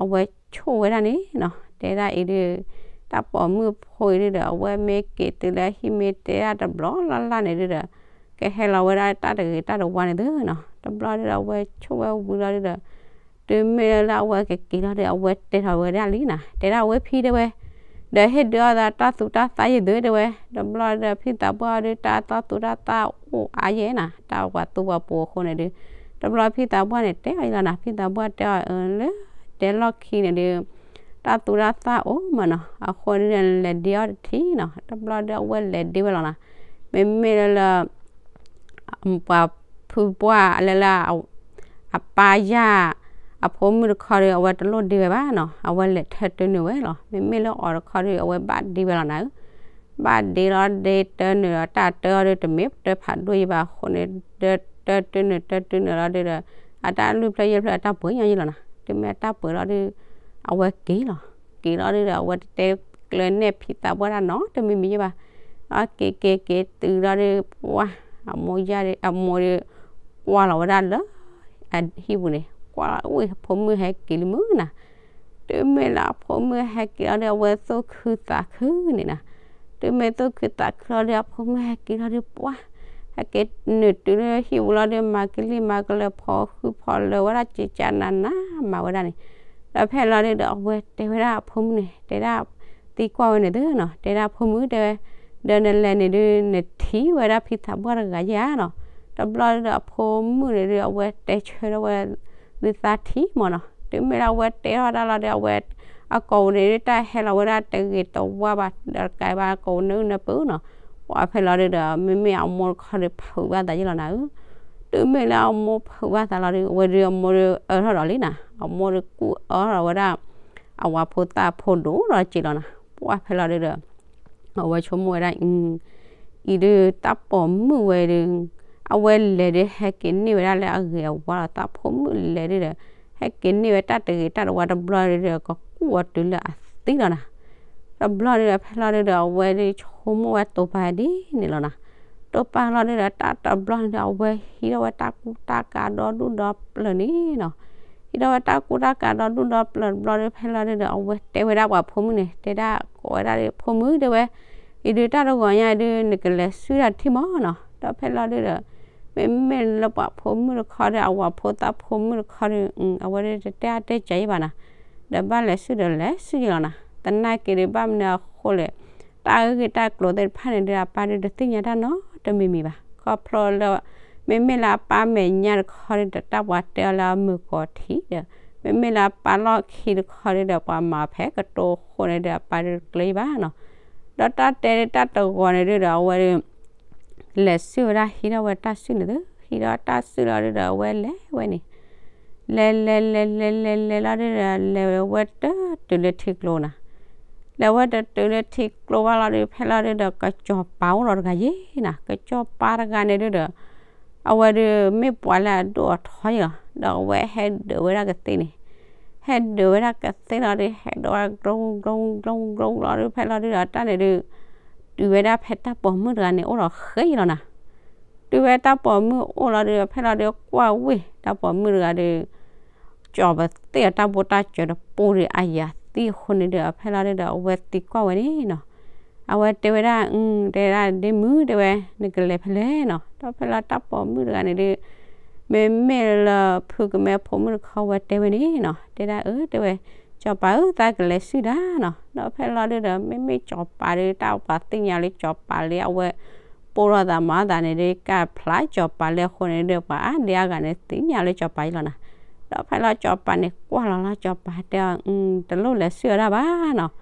အဝဲဆိၣ်ဝဲဒၣ်န့ၣ်နီၤ, တဲဒၣ်အံၤဒီး တၢ်ပိာ်မုၣ်ဖိအံၤဒီး အဝဲမ့ၢ်က့ၤတုၤလၢဟံၣ်မ့ၢ်တဲဒၣ်တဘျီလၢ်လၢ်န့ၣ်ဒီး ကဟဲလီၤဝဲဒၣ်တၢ်တဂ့ၤတၢ်တဝါန့ၣ်သုနီၤ. တဘျီဒီး အဝဲဆိၣ်ဝဲဝံၤလီၤဒီး တုၤမ့ၢ်လၢအဝဲကက့ၤလီၤဒီး အဝဲတဲထီၣ်ဝဲဒၣ်လံနီၤ, တဲဒၣ်ဝဲဖံတဲဝဲ ဒီးဟ့ၣ်ဒုးအီၣ်သးတၢ်သူတၢ်သၣ်ယဲၢ်သုတဲဝဲ. တဘျီဒီးဖံသးပှၢ်ဒီး တၢ်သူတၢ်သၣ်အိၣ်အါယဲၢ်နီၤ, တၢ်ပှၤသူပှၤပူၤအဃိန့ၣ်ဒီး တဘျီဖံသးပှၢ်န့ၣ် တဲအီၤယဲၢ်လီၤနီၤ, ဖံသးပှၢ်တဲအီၤ လၢတဲလီၢ်ခံန့ၣ်ဒီး တၢ်သူတၢ်သၣ်အိၣ်မးနီၤ, အဃိန့ၣ်ဒီး နလဲၤဒ့အီၣ်တထံၣ်နီၤ. တဘျီဒီးအဝဲလဲၤဒ့ဝဲလီၤနီၤ, မ့မ့ၢ်လၢလၢ ပှၤဖုပှၢ်လၢလၢ အပၢ်ယၢ် အဖိမုၣ်တခီဒီး အဝဲတလိၣ်ဒ့ဝဲဘၣ်နီၤ, အဝဲလဲၤထၢတၢနုာ်ဝဲလီၤ. မ့မ့ၢ်လၢအီၤတခီဒီး အဝဲဘၣ်ဒ့ဝဲလီၤနၤဧၢ, ဘၣ်ဒ့လီၤဒ့တၢနုာ်ဒီး တၢ်တၢအီၤဒီး တမ့ၢ်တၢဖးဒိၣ်ယဲၢ်ဘၣ်အဃိန့ၣ် တၢတၢနုာ်တၢတၢနုာ်လီၤဒီး အတၢ်လွံၢ်ဖျၢၣ်ယဲၢ်ဖျၢၣ်အတၢ်ပှဲၤညီယဲၢ်လီၤနီၤ. တုၤမ့ၢ်အတၢ်ပှဲၤလီၤဒီး အဝဲက့ၤလီၤ, က့ၤလီၤဒီး အဝဲတတဲကျၢၤနဲၣ်ဖံသးပှၢ်တၢ်နီတမံၤမံၤယဲၢ်ဘၣ်. အက့ၤက့ၤက့ၤတုၤလီၤဒီး ပှၢ် အမိၢ်ယၢ်ဒီး အမိၢ်ဒီး ကွၢ်လီၤဝဲဒၣ်လၢ အဟံၣ်ပူၤန့ၣ် ကွၢ်လီၤ ဝံၢ်ဖိမုၣ်ဟဲက့ၤလံမုၢ်နၤ. တုၤမ့ၢ်လၢအဖိမုၣ်ဟဲက့ၤလီၤဒီး အဝဲသူၣ်ခုသးခုန့ၣ်နၤ. တုၤမ့ၢ်သူၣ်ခုသးခုလီၤဒီး အဖိမုၣ်ဟဲက့ၤလီၤဒီး ပှၢ် ဟဲက့ၤနုာ်တုၤလၢဟံၣ်ပူၤလီၤဒီး မၤကလံၣ်မၤကလၢၤ ဖီဃုဖီလၢၤဝဲဒၣ် ကကနးနးမၤဝဲဒၣ်န့ၣ်. ဒီးဖဲလီၤဒုဒီး အဝဲတဲဝဲဒၣ်အဖိမုၣ်န့ၣ် တဲဒၣ် သံကွၢ်ဝဲန့ၣ်သုနီၤ, တဲဒၣ်ဖိမုၣ် တဲဝဲ, ဒီးနလဲၤန့ၣ်ဒု နထံၣ်ဝဲဒၣ်ဖံသးပှၢ်တဂၤယါနီၤ. တဘျီဒုဒီး အဖိမုၣ်န့ၣ်ဒု အဝဲတဲဆၢထၢၣ်ဝဲ သုသးထံၣ်မၢ်နီၤ. တုၤမ့ၢ်လၢအဝဲတဲထီၣ်ဝဲဒၣ်လီၤဒီး အဝဲ အကိာ်ပူၤန့ၣ်ဒု တၢ်ဟဲလီၤဝဲဒၣ်တဂ့ၤတဝါဘၣ် ဒီးတကးဘၣ် ကိာ်ပူၤနၢနၢပၢၢ်နီၤ. ပှၤဖဲလီၤဒုဒီး မ့မ့ၢ်အမိၢ်တခီဒီး ဖုးဘၣ်သးယ့ၣ်လီၤနၤဧၢ. တုၤမ့ၢ်လၢအမိၢ်ဖုးဘၣ်သးလီၤဒု အဝဲဒုအမိၢ်ဒုအၢထီၣ်ဒီးလံနီၤ, အမိၢ်ဒုကူၣ်အၢထီၣ်ဝဲဒၣ် အဝၤဖိသၣ်ဖိဒိၣ်ဒီးစ့လီၤနီၤ. ပှၤဖဲလီၤဒုဒီး အဝဲဆိကမိၣ်ဝဲဒၣ် အံၤဒု တၢ်ပိာ်မုၣ်ဝဲဒု အဝဲလဲၤဒု ဟဲက့ၤန့ၢ်ဝဲဒၣ်လၢအဂ့ၤအဝါလီၤ. တၢ်ပိာ်မုၣ်လဲၤဒုဒီး ဟဲက့ၤန့ၢ်ဝဲတၢ်တဂ့ၤတၢ်တဝါတဘျီဒုဒီး ကကူၣ်အီၤတုၤလၢအသံလီၤနီၤ. တဘျီဒုဒီး ဖဲလီၤဒုဒီး အဝဲဒုဆိကမိၣ်ဝဲတိာ်ပာ်ဒ်န့ၣ်လီၤနီၤ. တိာ်ပာ်လီၤဒုဒီး တၢ်တဘျီန့ၣ်ဒီး အဝဲဟံးထီၣ်ဝဲတၢ်ကူတၢ်ကၤဒီဒူၣ်ဒီပျၢၤန့ၣ်နီၤ. ဟံးထီၣ်ဝဲတၢ်ကူတၢ်ကၤဒီဒူၣ်ဒီပျၢၤတဘျီဒု ဖဲလီၤဒုဒီး အဝဲတဲဝဲဒၣ်ပှၤဖိမုၣ်န့ၣ် တဲဒၣ်ကိးဝဲဒၣ်ဒု ဖိမုၣ်တဲဝဲ, အံၤဒုတၢ်တဂီၤညါဒု နကလဲၤဆူၣ်တၢ်ထံၣ်မၢ်နီၤ. ဒီးဖဲလီၤဒုဒီး မ့မ့ၢ်လၢပှၤဖိမုၣ်တခီဒီး အဝၤဖိသၣ်ဖိမုၣ်တခီဒီး အဝဲဒုတတဲအါတဲကၢၤယံၤဘၣ်နီၤ. ဒီးဘၣ်လဲၤဆူၣ်ဒီးလဲၤဆူၣ်ယံၤလီၤနီၤ. သနာ်က့ဒု ဘၣ်မနုၤအဃိလဲၣ်, တၢ်အဂ့ၢ်တၢ်ကျိၤသ့ၣ်တဖၣ်န့ၣ်ဒု အပၢ်ဒုတသ့ၣ်ညါတၢ်နီတမံၤမံၤဘၣ်. ခီဖျိလၢ မ့မ့ၢ်လၢအပၢ်မဲာ်ညါတခီဒုဒီး တၢ်ပှၤတဲအီၤလၢအမုၢ်ကီၤထံးဒီး မ့မ့ၢ်လၢအပၢ်လီၢ်ခံတခီဒုဒီး ပှၤမၤအီၤဖဲကတိၤအဃိန့ၣ်ဒု အပၢ်ဒုတကျၢၤယံၤဘၣ်နီၤ. ဒီးတၢ်တဲဒုတၢ်တဂီၤန့ၣ်ဒုဒီး အဝဲဒု လဲၤဆူၣ်ဝဲဒၣ် ဟံးထီၣ်ဝဲတၢ်စုန့ၣ်သု, ဟံးထီၣ်တၢ်စုလီၤဒုဒီး အဝဲလဲၤဝဲန့ၣ် လဲၤလဲၤလဲၤလဲၤလဲၤလဲၤလီၤဒုဒီး လဲၤဝဲတတုၤလၢထံကျိနီၤ. လဲၤဝဲတတုၤလၢထံကျိဘၣ်လီၤဒု ဖဲလီၤဒုဒီး ကစီၤပၤအိၣ်လီၤတဂၤယံၤနီၤ. ကစီၤပၤတဂၤန့ၣ်ဒုဒီး အဝဲဒု မ့ၢ်ပှၤလၢအဒိၣ်အထီယံၤလီၤ. ဒီးအဝဲဟဲဒုးဝဲဒၣ်ကသ့ၣ်န့ၣ်, ဟဲဒုးဝဲဒၣ်ကသ့ၣ်လီၤဒု ဟဲဒိးဝဲကလိကလိကလိကလိလီၤဒု ဖဲလီၤဒုဒီး တၢ်န့ၣ်ဒု တုၤဝဲဒၣ်ဖဲတၢ်ပိာ်မုၣ်တဂၤန့ၣ်အိၣ်ဒီးဃဲယံၤလီၤနီၤ. တုၤဝဲတၢ်ပိာ်မုၣ်အိၣ်လီၤဒု ဖဲလီၤဒုကွၢ်ဝ့ၢ် တၢ်ပိာ်မုၣ်တဂၤဒု ကၠီၤပသ့ၣ်အတၢ်ဘိတၢ်စၢၤတပူၤဒု အယၤသံအဃိန့ၣ်ဒု ဖဲလီၤဒုဒီး အဝဲသံကွၢ်ဝဲန့ၣ်နီၤ. အဝဲတဲဝဲဒၣ် တဲဒၣ်ဒ့မုၣ်တဲဝဲ နကလဲၤဖဲလဲၣ်နီၤ. ဒီးဖဲလီၤတၢ်ပိာ်မုၣ်တဂၤန့ၣ်ဒု မ့မ့ၢ်လၢဖုကမဲဖိမုၣ်တခီဝဲတဲဝဲန့ၣ်နီၤ. တဲဒၣ်အၢ တဲဝဲ စီၤပၤဧၢ သးကလဲၤဆူၣ်တၢ်နီၤ. ဒီးဖဲလီၤဒုဒီး မ့မ့ၢ်စီၤပၤဒု တၢ်ပှၤသ့ၣ်ညါလၢစီၤပၤလၢအဝဲ ပိၢ်ထီၣ်သးမၤအသးန့ၣ်ဒု ကဖျါစီၤပၤလၢအဃိန့ၣ်ဒု ပှၤအါဒံအါဂၤန့ၣ် သ့ၣ်ညါလၢစီၤပၤယံၤလီၤနီၤ. ဒီးဖဲလီၤစီၤပၤန့ၣ်ကွၢ်လီၤလီၤ စီၤပၤတဲအီၤ တလိၣ်လဲၤဆူၣ်အီၤဒၣ်ဘၣ်နီၤ.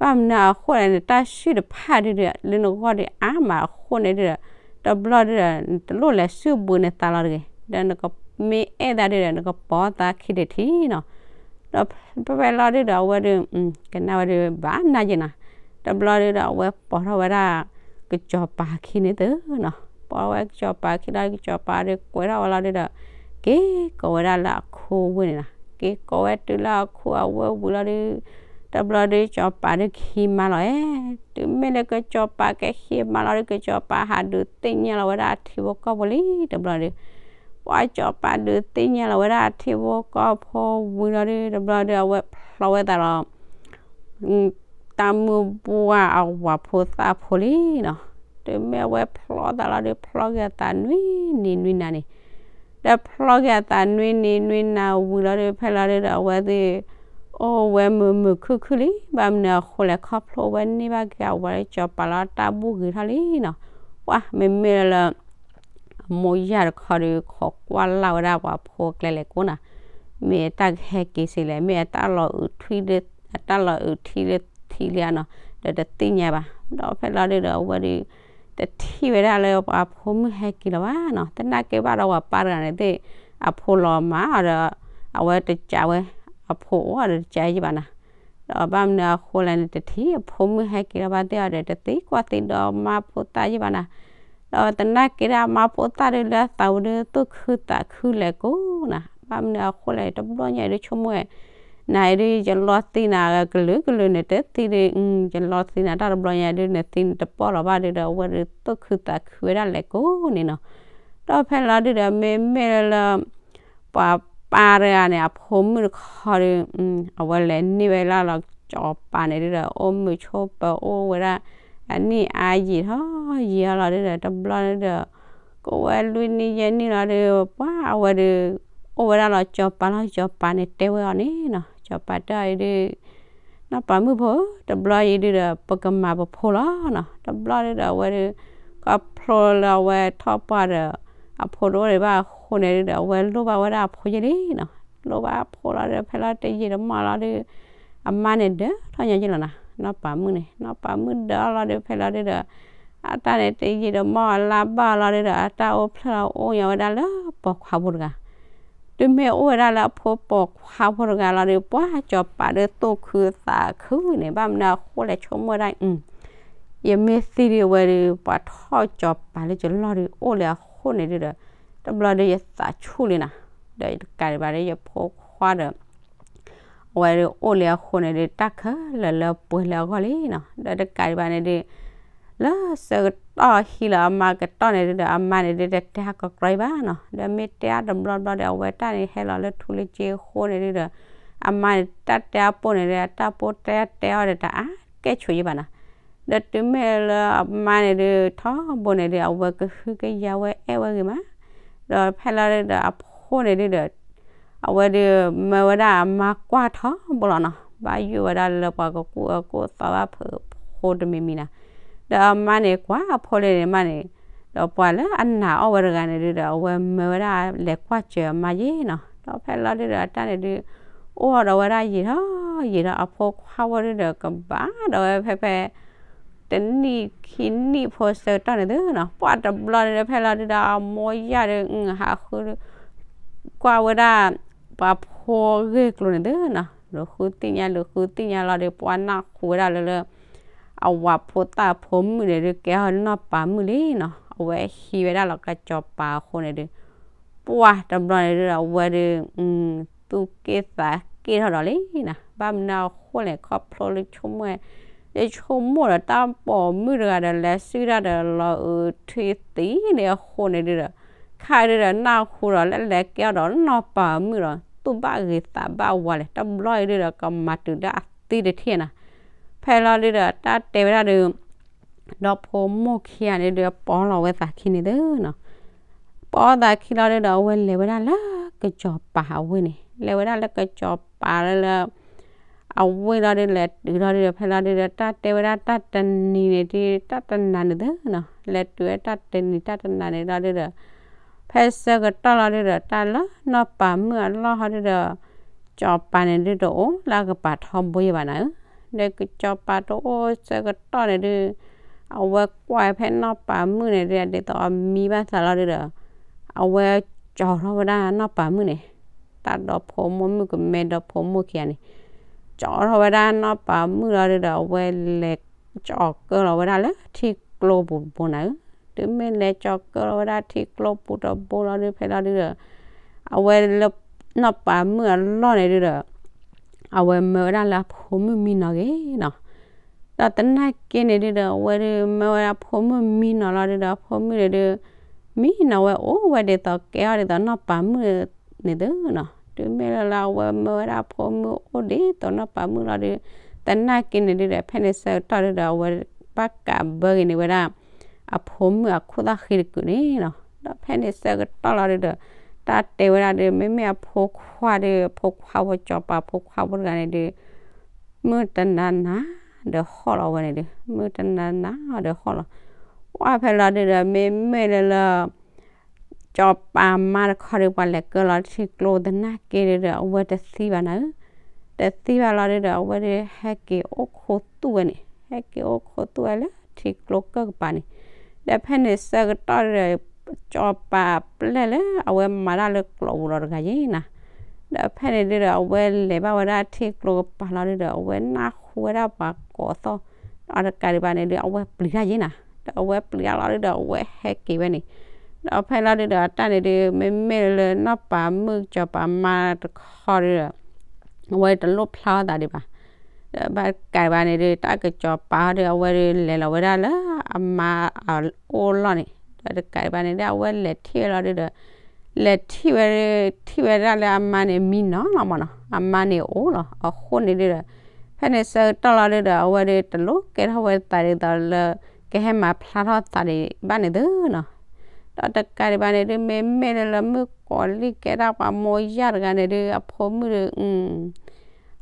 ဘၣ်မနုၤအဃိလဲၣ်န့ၣ် တၢ်စုၣ်တဖၣ်ဒုဒီး လၢနဂီၢ်ဒုအါမးအဃိန့ၣ်ဒုဒီး တဘျီဒုဒီး နတလိၣ်လဲၤဆူၣ်ဘှံးနသးလီၤတဂ့ၤ. ဒီးနကမ့ၢ်အဲၣ်သးဒုဒီး နကပိာ်သးခံတထံၣ်နီၤ. ဒီးဖဲဖဲလီၤဒုဒီး အဝဲဒု ကနၣ်ဝဲဒုဘၣ်နၤယံၤနီၤ. တဘျီဒုဒီး အဝဲပိာ်ထီၣ်ဝဲဒၣ် ကစီၤပၤခံန့ၣ်သုနီၤ. ပိာ်ဝဲကစီၤပၤခံလီၤ ကစီၤပၤဒုကွဲးထီၣ်ဝဲလီၤဒုဒီး က့ၤကိးဝဲဒၣ်လၢအခိဝ့ၢ်န့ၣ်နီၤ. က့ၤကိးဝဲတုၤလၢအခိအဝ့ၢ်ဝံၤလီၤဒု တဘျီဒု စီၤပၤဒုကဟံးမါလီၤအဲၣ်. တုၤမ့ၢ်လၢကစီၤပၤကဟံးမါလီၤဒု ကစီၤပၤဟးဒုးသ့ၣ်ညါလီၤဝဲဒၣ်အထံဖိကီၢ်ဖိလံ တဘျီဒု ပှၤစီၤပၤဒုးသ့ၣ်ညါလီၤဝဲဒၣ်အထံဖိကီၢ်ဖိဝံၤလီၤဒု တဘျီဒု အဝဲဖျီဝဲသးလီၤ တၢ်မုၢ်ပှၢ်အဝၤဖိသၣ်ဖိလံနီၤ. တုၤမ့ၢ်အဝဲဖျီသးလီၤဒု ဖျီက့ၤအသးနွံနံၤနွံနၤန့ၣ် ဒီးဖျီက့ၤအသးနွံနံၤနွံနၤဝံၤလီၤဒု ဖဲလီၤဒုဒီး အဝဲသ့ၣ်အိၣ်ဝဲမုာ်မုာ်ခုၣ်ခုၣ်လံ. ဘၣ်မနုၤအဃိလဲၣ် ခီဖျိဝဲန့ၢ်ဘၣ်က့ၤအဝၤလၢစီၤပၤလီၤ တၢ်ဘူၣ်ဂ့ၤထီၣ်လံနီၤ. ပှၤမ့မ့ၢ်လၢ အမိၢ်ယၢ်တခီဒီး ခိးကွၢ်လၢ်ဝဲဒၣ်ပှၤဖိကျဲလဲၤကိးနီၤ, မ့ၢ်အတၢ်ကဟဲက့ၤစ့လဲၣ်, မ့ၢ်အတၢ်လီၤအုးထံလၢ အတၢ်လီၤအုးထံလၢထံလံဧါနီၤ, ဒီးတသ့ၣ်ညါဘၣ်. ဒီးဖဲလီၤဒုဒီး အဝဲဒုး တထံၣ်ဝဲဒၣ်လၢပှၤဖိမုၣ်ဟဲက့ၤလီၤဘၣ်နီၤ. သနာ်က့ဘၣ်ဒီးပှၤပၢ်တဂၤန့ၣ်သ့ၣ် အဖိလီၤမၢ်ဒီး အဝဲတကးဝဲ အဖိအိၣ်ဒီးတကးယံၤဘၣ်နီၤ. ဒီးဘၣ်မနုၤအဃိလဲၣ်န့ၣ် တထံၣ်အဖိမုၣ်ဟဲက့ၤလီၤဘၣ်သ့ၣ်အီၤဒီး တသံကွၢ်သံဒီးမါဖိသၣ်ယံၤဘၣ်နီၤ. ဒီးသနာ်က့ဒၣ်မါဖိသၣ်ဒုးလၢအသးဝဲဒုးသူၣ်ခုသးခုလဲၤကိးနီၤ. ဘၣ်မနုၤအဃိလဲၣ် တဘျီညါအံၤဒုးဆိကမိၣ်ဝဲ နၤအံၤဒုး ယလီၤသံနၤကလုာ်ကလုာ်န့ၣ် တသံဒုး ယလီၤသံနၤတၢ်တဘျီညါဒုး နသံနတပီၢ်လီၤဘၣ်ဒုးဒီး အဝဲဒုးသူၣ်ခုသးခုဝဲဒၣ်လဲၤကိးန့ၣ်နီၤ. ဒီးဖဲလီၤဒုးဒီး မ့မ့ၢ်လၢ ပှၤပၢ်တဂၤန့ၣ် အဖိမုၣ်တခီဒီး အဝဲလဲၤန့ၢ်ဝဲလၢလီၤစီၤပၤန့ၣ်ဒုးဒီး အိၣ်မုာ်ဆိးပၢၤအိၣ်ဝဲဒၣ် အနံၣ်အါယံာ်ထီၣ်ယံာ်လီၤဒုးဒီး တဘျီဒုးဒီး ကိးဝဲလွံၢ်နံၣ်ယဲၢ်နံၣ်လီၤဒီး ပှၤအဝဲဒီး အိၣ်ဝဲဒၣ်လီၤစီၤပၤလီၤ. စီၤပၤန့ၣ်တဲဝဲအီၤန့ၣ်နီၤ, စီၤပၤတဲအီၤအံၤဒုး နီၢ်ပၤမုၣ်ဖိဧၢ, တဘျီအံၤဒုးဒီး ပကမၤပဖိလီၤနီၤ. တဘျီဒုးဒီး အဝဲဒုး ခီဖျိလၢအဝဲထီၣ်ပှၢ်ဒီး အဖိတအိၣ်ဒံးဘၣ်အဃိန့ၣ်ဒုးဒီး အဝဲလိၣ်ဘၣ်ဝဲဒၣ်အဖိယဲၢ်လံနီၤ. လိၣ်ဘၣ်အဖိလီၤဒီး ဖဲလီၤတယံာ်တမီၢ်လီၤဒီး အမါန့ၣ်ဒၢထီၣ်ညီယဲၢ်လီၤနီၤ. နီၢ်ပၤမုၣ်န့ၣ် နီၢ်ပၤမုၣ်ဒၢအီၤလီၤဒီး ဖဲလီၤဒုးဒီး အတၢ်န့ၣ်တယံာ်တမီၢ် အလါဘၣ်လီၤဒုးဒီး အတၢ်အိၣ်ဖျဲၣ်လီၤအိၣ်ညီဝဲဒၣ်လၢပိာ်ခွါဖိတဂၤ တုၤမ့ၢ်အိၣ်ဝဲဒၣ်လၢအဖိပိာ်ခွါဖိတဂၤလီၤဒီး ပှၤစီၤပၤဒုးသူၣ်ခုသးခုန့ၣ် ဘၣ်မနုၤအဃိလဲၣ် ဆိကမိၣ်ဝဲဒၣ် ယမ့ၢ်သံဒုးအဝဲဒုး ပှၤထီၣ်စီၤပၤလၢယလီၢ်ဒုး အိၣ်လၢအဃိန့ၣ်ဒုးဒီး တဘျီဒုးယသးဆူၣ်လံနီၤ. ဒီးယတကးဒံးဘၣ်ဒီး ယဖိခွါဒီး အဝဲဒုးအိၣ်လၢအဃိန့ၣ်ဒုး တၢ်ခဲလၢာ်လၢပှဲၤလၢအဂီၢ်လံနီၤ. ဒီးတကးဒံးဘၣ်န့ၣ်ဒုး လၢဆၢကတီၢ်ဟံးလီၤအမါကတီၢ်န့ၣ်ဒုးဒီး အမါန့ၣ်ဒုး တတဲအကီကြၢ်အံၤဘၣ်နီၤ. ဒီးမ့ၢ်တဲအီၤတဘျီဘျီဒီး အဝဲတၢ်န့ၣ်ဟဲလီၤလၢထူလၢစ့အဃိန့ၣ်ဒုးဒီး အမါန့ၣ် တၢ်တဲအီၤပိၢ်န့ၣ်ဒုး အတၢ်ပိၢ်တၢ်တဲအီၤဒီးတအါကဲၣ်ဆိးယံၤဘၣ်နီၤ. ဒီးတုၤမ့ၢ်လၢအမါန့ၣ်ဒုး ထီဘိန့ၣ်ဒုး အဝဲကဟုကယာ်ဝဲအဲၣ်ဝဲဂ့ၤမး ဒီးဖဲလီၤဒုးဒီးအဖိန့ၣ်ဒုးဒီး အဝဲဒုးမၢဝဲဒၣ်အမါကွၢ်ထီဘိလီၤနီၤ. ဘၣ်ယိၣ်ဝဲဒၣ်လၢပှၤကကူၣ်အၢကူၣ်သီဘၣ်ဖုးဖိတမံၤမံၤနီၤ. ဒီးအမါန့ၣ်ကွၢ်အဖိလံန့ၣ်မးန့ၣ် ဒီးပှၤလၢအနာ်အီၣ်ဝဲတဂၤန့ၣ်ဒုးဒီး အဝဲမၢဝဲဒၣ်လဲၤကွၢ်စၢၤအမါယဲၢ်နီၤ. ဒီးဖဲလီၤဒုးဒီးအတၢ်န့ၣ်ဒုး အိၣ်ဒီးဝဲဒၣ်ယံာ်ထီၣ်ယံာ်ထီၣ် အဖိခွါဝဲဒုးဒီးကဘၣ်ဒီးဝဲဖဲဖဲ တနံၣ်ခံနံၣ်ဖိဆၢကတီၢ်န့ၣ်သုနီၤ. ပှၤတဘျီန့ၣ်ဒီး ဖဲလီၤဒုးဒီးအမိၢ်ယၢ်ဒီး ဟးဃု ကွၢ်ဝဲဒၣ် ပှၤဖိဂ့ၢ်ကျိၤန့ၣ်သုနီၤ. လူၤဃုသ့ၣ်ညါ လူၤဃုသ့ၣ်ညါလီၤဒီး ပှၤနၢ်ဟူဝဲဒၣ်လၢလၢ အဝၤဖိသၣ်ဖိမုၣ်န့ၣ်ဒုး ကဲထီၣ်နီၢ်ပၤမုၣ်လံနီၤ. အဝဲဟံးဝဲဒၣ်လီၤကစီၤပၤအဃိန့ၣ်ဒုး ပှၤတဘျီန့ၣ်ဒုးဒီး အဝဲဒုး သူၣ်က့ၣ်သးက့ၣ်ထီၣ်ဒီးလံနီၤ. ဘၣ်မနုၤအဃိလဲၣ် ခီဖျိလၢဆိကမိၣ် ယဆိကမိၣ်ဒီးတၢ်ပိာ်မုၣ်တဂၤဒီး လဲၤစုၣ်တၢ်ဒီးလီၤအုးထံသံန့ၣ်အဃိန့ၣ်ဒုးဒီး ခါဒုးဒီးနၢ်ဟူဒီးလၢလဲၤကဲထီၣ်ဒီးနီၢ်ပၤမုၣ်ဒီး သူၣ်ဘၣ်ဂ့ၤသးဘၣ်ဝါလဲၣ် တဘျီအံၤဒုးဒီး ကမၤတုၤဒၣ်အသံတထံၣ်နီၤ. ဖဲလီၤဒုးဒီး တၢ်တဲဝဲဒၣ်ဒီး ဒီဖိမိၢ်ခံဂၤန့ၣ်ဒုး ပိာ်လီၤဝဲသးခံန့ၣ်သုနီၤ. ပိာ်သးခံလီၤဒုးဒီး အဝဲလဲၤဝဲဒၣ်လၢကစီၤပၤအဝ့ၢ်န့ၣ် လဲၤဝဲဒၣ်လၢကစီၤပၤလၢလၢ အဝ့ၢ်လီၤဒုး လဲၤတုၤလီၤဒုးဒီး ဖဲလီၤဒုးဒီး တၢ်တဲဝဲဒၣ်တၢ်တနံၤန့ၣ်ဒုး တၢ်တနၤန့ၣ်သုနီၤ. လဲၤတုၤဝဲတၢ်တနံၤတၢ်တနၤန့ၣ်လီၤဒုးဒီး ဖဲဆၢကတီၢ်လီၤဒုးဒီး တၢ်လၢနီၢ်ပၤမုၣ်အလီၢ်ဟီဒုးဒီး စီၤပၤန့ၣ်ဒုးတအိၣ်လၢအကပၤထီဘိယဲၢ်ဘၣ်နၤဧၢ. ဒီးကစီၤပၤတအိၣ်ဆၢကတီၢ်န့ၣ်ဒုး အဝဲကွၢ်ဖဲနီၢ်ပၤမုၣ်န့ၣ်ဒုး ဒ်သိးအမံဘၣ်သးလီၤဒုးဒီး အဝဲကၠီထီၣ်ဝဲဒၣ်နီၢ်ပၤမုၣ်န့ၣ် တၢ်ဒီဖိမိၢ်မုၣ်ကမဲဒီဖိမိၢ်ခံဂၤန့ၣ် ကၠီထီၣ်ဝဲဒၣ်နီၢ်ပၤမုၣ်လီၤဒုးဒီး အဝဲလဲၤကၠီၤကၢလီၤဝဲဒၣ်လၢထံကျိပူၤတဘိနၤဧၢ. တုၤမ့ၢ်လဲၤကၠီၤကၢလီၤဝဲဒၣ်ထံကျိပူၤတဘိလီၤဒုး ဖဲလီၤဒုးဒီး အဝဲလၢ နီၢ်ပၤမုၣ်အလီၢ်န့ၣ်ဒုးဒီး အဝဲမၢဝဲဒၣ်လၢအဖိမုၣ်မံနီၤဂ့ၤနီၤ. ဒီးသနာ်က့န့ၣ်ဒုးဒီး အဝဲဒုးမၢဝဲဒၣ်အဖိမုၣ်မံနီၤလီၤဒုးဒီး အဖိမုၣ်န့ၣ်ဒုး မံနီၤဝဲအိၣ်ဝဲဒ်သိးကဲထီၣ်ဒ်သိးနီၢ်ပၤမုၣ်န့ၣ်သုနီၤ. တုၤမ့ၢ်လၢလၢအဝဲမၢဝဲဒၣ်အဖိမုၣ်အိၣ်ဒ်သိးနီၢ်ပၤမုၣ်လီၤဒုး သနာ်က့န့ၣ်ဒုးဒီး ဖဲန့ၣ်ဆၢကတီၢ်ဒုးဒီး အဝဲဘၣ်ကးဘၢက့ၤန့ၢ်ဝဲဒၣ် အဖိမုၣ်အခိၣ်သၣ်ဃံတကုာ်န့ၣ်နီၤ. ဒီးဖဲန့ၣ်ဆၢကတီၢ်လီၤဒုးဒီး တၢ်တဲဝဲဒၣ်ဒုး မ့မ့ၢ်အဖိခွါဒုး အဖိခွါဖိစီၤပၤဖိခွါဖိတဂၤန့ၣ်ဒုး မုၢ်တနၤနၤဒီးဟီၣ်လီၤဝဲန့ၣ်ဒုး မုၢ်တနၤနၤဒီးဟီၣ်လီၤ. ဝဲဖဲလီၤဒုးဒီး မ့မ့ၢ်လၢလၢ စီၤပၤမါတခီဒုး ပှၤလဲၤကၢလီၤထံကျိသနာ်က့ဒုးဒီး အဝဲတသံဘၣ်နၤဧၢ. တသံဘၣ်လီၤဒုးဒီး အဝဲဒုးဟဲက့ၤအိၣ်ခိးသူၣ်ဝဲန့ၣ် ဟဲက့ၤအိၣ်ခိးသူၣ်ဝဲလၢထံကျိကၢၢ်ကပၤန့ၣ်. ဒီးဖဲန့ၣ်ဆၢကတီၢ်ဒုးဒီး စီၤပၤပျဲၢ်လၢအဝဲမၤတၢ်လၢကျိာ်ပူၤလီၤတဂၤယဲၢ်နၤ. ဒီးဖဲန့ၣ်ဒုးဒီး အဝဲလဲၤဘၣ်ဝဲဒၣ်ထံကျိကပၤလီၤဒုးဒီး အဝဲနၢ်ဟူဝဲဒၣ်ပှၤကိးသီၣ် အတကးဒံးဘၣ်န့ၣ်ဒုး အဝဲပျံၤတၢ်ယဲၢ်နၤ. ဒီးအဝဲပျံၤတၢ်လီၤဒုးဒီး အဝဲဟဲက့ၤဝဲန့ၣ်. ဒီးဖဲလီၤဒုးဒီး အတၢ်န့ၣ်ဒုး မ့မ့ၢ်လၢနီၢ်ပၤမုၣ်စီၤပၤမါတခီဒုးဒီး အဝဲတလိၣ်ဖျါအသးဒံးဘၣ်. ဒီးဘၣ်ကးဘၣ်န့ၣ်ဒုး တၢ်ကစီၤပၤဟီဒုး အဝဲဒုးလဲၤလီၤဝဲဒၣ်လၢအမါအအိၣ်လီၢ်န့ၣ်. ဒီးတကးဘၣ်န့ၣ်ဒုး အဝဲလဲၤထံၣ်ဝဲလီၤဒုးဒီး လဲၤထံၣ်ဝဲ ထံၣ်ဝဲဒၣ်လၢအမါန့ၣ် မံနီၤလီၤမၢ်နီၤ. အမါန့ၣ်အိၣ်လီၤ. အဃိန့ၣ်ဒုးဒီး ဖဲန့ၣ်ဆၢကတီၢ်လီၤဒုးဒီး အဝဲဒုးတလိၣ်ကဲထီၣ်ဝဲသးဒ်သိးလၢ ကဟဲမၤဖျါထီၣ်သးဒံးဘၣ်န့ၣ်သုနီၤ. ဒီးတကးဒံးဘၣ်န့ၣ်ဒုး မ့မ့ၢ်လၢလၢမုၣ်ကီၤလံၢ်ကဲဒၣ်ပှၤမိၢ်ယၢ်တဂၤန့ၣ်ဒုး အဖိမုၣ်ဒုး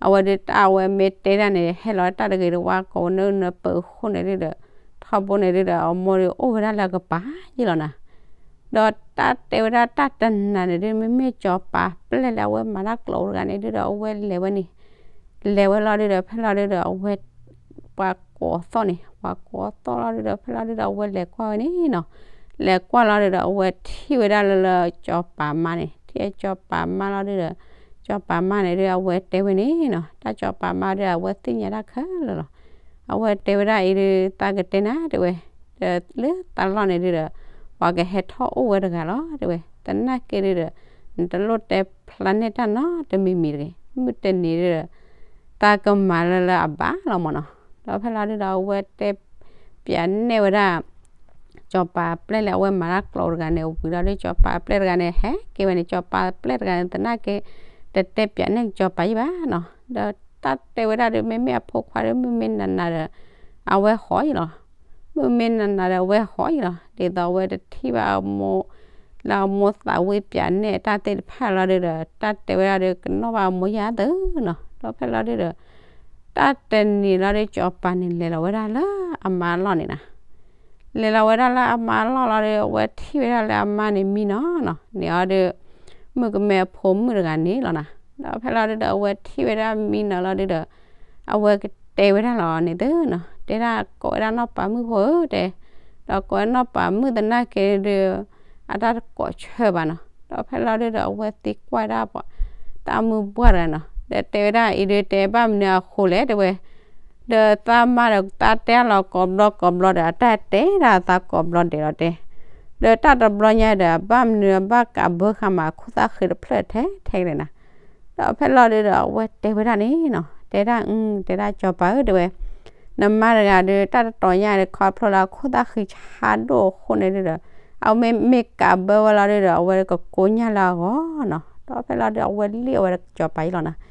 အဝဲဒုးတၢ်အဝဲမ့ၢ်တဲဒၣ်န့ၣ် ဟဲလီၤတၢ်တဂ့ၤတဝါကိးနၢနၢပၢၤဃိန့ၣ်ဒုးဒီး ထီဘိန့ၣ်ဒုးဒီး အမိၢ်ဒုးအိၣ်ဝဲဒၣ်လၢအကပၤယ့ၢ်လီၤနၤ. ဒီးတၢ်တဲဝဲဒၣ်တၢ်တနၤန့ၣ်ဒုး မ့မ့ၢ်စီၤပၤပျဲၢ်လၢအဝဲမၤတၢ်ကျိးတဂၤန့ၣ်ဒုးဒီး အဝဲလဲၤဝဲန့ၣ် လဲၤဝဲလီၤဒုးဒီး ဖဲလီၤဒုးဒီး အဝဲ ပှၤကိးသီၣ်န့ၣ် ပှၤကိးသီၣ်လီၤဒုးဒီး ဖဲလီၤဒုးဒီး အဝဲလဲၤကွၢ်ဝဲန့ၣ်နီၤ. လဲၤကွၢ်လီၤဒုးဒီး အဝဲထံၣ်ဝဲဒၣ်လၢလၢစီၤပၤမါန့ၣ် ထံၣ်စီၤပၤမါလီၤဒုးဒီး စီၤပၤမါန့ၣ်ဒုး အဝဲတဲဝဲန့ၣ်နီၤ တၢ်စီၤပၤမါဒုး အဝဲသ့ၣ်ညါတၢ်ခဲလၢာ်လီၤ. အဝဲတဲဝဲဒၣ်အံၤဒုး သးကတဲနၤတဲဝဲ, ဒီးလၢသးလီၢ်န့ၣ်ဒုးဒီး ပှၤကဟဲထီၣ်အိၣ်ဝဲတဂၤလီၤတဲဝဲ, သနာ်က့ဒုးဒီး နတလိၣ်တဲဖျါန့ၢ်တၢ်နီတမံၤမံၤတဂ့ၤ, မုၢ်တနံၤဒုးဒီး သးကမၤလၢလၢအဘၣ်လီၤမၢ်နီၤ. ဒီးဖဲလီၤဒုးဒီး အဝဲတဲပၠးနဲၣ်ဝဲဒၣ် စီၤပၤပျဲၢ်လၢအဝဲမၤတၢ်ကျိးတဂၤန့ၣ် ဝံၤလီၤဒုး စီၤပၤပျဲၢ်တဂၤန့ၣ် ဟဲက့ၤဝဲန့ၣ် စီၤပၤပျဲၢ်တဂၤန့ၣ် သနာ်က့ တတဲပၠးနဲၣ်စီၤပၤယံၣ်ဘၣ်နီၤ. ဒီးတၢ်တဲဝဲဒၣ်ဒုး မ့မ့ၢ်အဖိခွါဒုး မုၢ်မ့ၢ်နးနးဒီး အဝဲဟီၣ်ယံၣ်လီၤ. မုၢ်မ့ၢ်နးနးဒီး အဝဲဟီၣ်ယံၣ်လီၤ. ဒ်သိးအဝဲတထံၣ်ဘၣ်အမိၢ် လၢအမိၢ်သးဝံၣ်ပၠးနဲၣ်တၢ်သ့ၣ်တဖၣ်လီၤဒုးဒီး တၢ်တဲဝဲဒၣ်ဒုး ကနီၣ်ဘၣ်အမိၢ်ယၢ်သၢနီၤ. ဒီးဖဲလီၤဒုးဒီး တၢ်တနံၤလီၤဒုး စီၤပၤန့ၣ် လဲၤလီၤဝဲဒၣ်လၢအမါအလီၢ်န့ၣ်နီၤ. လဲၤလီၤဝဲဒၣ်လၢအမါအလီၢ်လီၤဒီး အဝဲထံၣ်ဝဲဒၣ်လၢအမါန့ၣ်မံနီၤနီၤ, န့ၣ်အီၤဒီး မုၣ်ကမဲအဖိမုၣ်တဂၤန့ၣ်လီၤနီၤ. ဒီးဖဲလီၤဒုးဒီး အဝဲထံၣ်ဝဲဒၣ်မံနီၤလီၤဒုးဒီး အဝဲကတဲဝဲဒၣ်လီၤန့ၣ်သ့နီၤ, တဲဒၣ်ကိးဝဲဒၣ်နီၢ်ပၤမုၣ်ဖိဧၢတဲ, ဒီးကိးဝဲနီၢ်ပၤမုၣ်သနာ်က့ဒုး အတၢ်တကိးဆၢဘၣ်နီၤ. ဒီးဖဲလီၤဒုးဒီး အဝဲသံကွၢ်ဒၣ်ပှၤ တၢ်မုၢ်ပှၢ်တဂၤနီၤ, ဒီးတဲဝဲဒၣ်အံၤဒုး တဲဘၣ်မနုၤအဃိလဲၣ်တဲဝဲ ဒီးသးမါဒီးသးတဲလီၤကိးဘျီကိးဘျီဒီး အတၢ်တဲဒၣ်သးကိးဘျီဒဲးလီၤတဲ, ဒီးတၢ်တဘျီညါဒီး အဘၣ်မနုၤအဘၣ်ကးဘၢဃာ်မး ခိၣ်သၣ်ဃံတဖျၢၣ်ထဲထဲကလဲာ်နၤ. ဒီးဖဲလီၤဒုးဒီး အဝဲတဲဝဲဒၣ်န့ၣ်နီၤ, တဲဒၣ်အု တဲဒၣ်စီၤပၤဧၢတဲဝဲ, နမါတဂၤဒုး တၢ်တတီၤညါဒီး ခီဖျိလၢအခိၣ်သၣ်ဃံဆါဒိၣ်အဃိန့ၣ်ဒုးဒီး အဝဲမ့ၢ်မ့ၢ်ကးဘၢဝဲလီၤဒုးဒီး အဝဲကကိညၢ်လၢအဂီၢ်နီၤ. ဒီးဖဲလီၤဒုး အဝဲလံၣ်အီၣ်ဝဲဒၣ်စီၤပၤအံၤလီၤနၤ.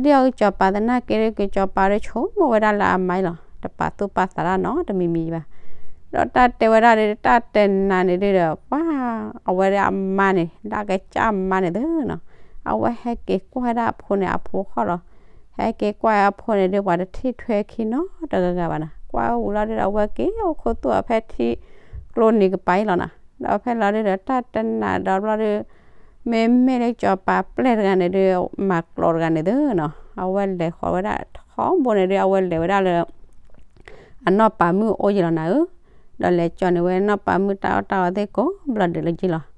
ဒီးလံၣ်အီၣ်ကစီၤပၤသနာ်က့ဒုး ကစီၤပၤဒုးဆိကမိၣ်ဝဲဒၣ်လၢအမါအံၤလီၤ, တပာ်သူၣ်ပာ်သးတၢ်နီတမံၤမံၤဘၣ်. ဒီးတၢ်တဲဝဲဒၣ်ဒုး တၢ်တနၤန့ၣ်ဒုးဒီး ပှၤ အဝဲဒၣ်အမါန့ၣ် လၢအကစၢ်အမါန့ၣ်သ့နီၤ, အဝဲဟဲက့ၤကွၢ်ဝဲဒၣ်အဖိန့ၣ် အဖိဃီၣ်လီၤ. ဟဲက့ၤကွၢ်အဖိန့ၣ်ဒုး ပှၤတထံၣ်ထွဲခံနီတဂၤဂၤဘၣ်နၤ. ကွၢ်ဝံၤလီၤဒုးဒီး အဝဲက့ၤအိၣ်ခူသူၣ်အီၤဖဲထံကျိနံၤကပၤအံၤလီၤနၤ. ဒီးဖဲလီၤဒုးဒီး တၢ်တနၤဒီးဘျီဒုး မ့မ့ၢ်လၢစီၤပၤပျဲၢ်တဂၤန့ၣ်ဒုး မၤကျိးတဂၤန့ၣ်သ့နီၤ, အဝဲလဲၤဃီၤဝဲဒၣ်ထီဘိန့ၣ်ဒုး အဝဲလဲၤဝဲဒၣ်လၢ အနီၢ်ပၤမုၣ်အအိၣ်ယံၤလီၤနၤဧၢ, ဒီးလဲၤကၠီန့ၢ်ဝဲနီၢ်ပၤမုၣ်တၢ်အီၣ်တၢ်အီသ့ၣ်ကိးဘျီဒဲးလၢက့ၤလီၤ.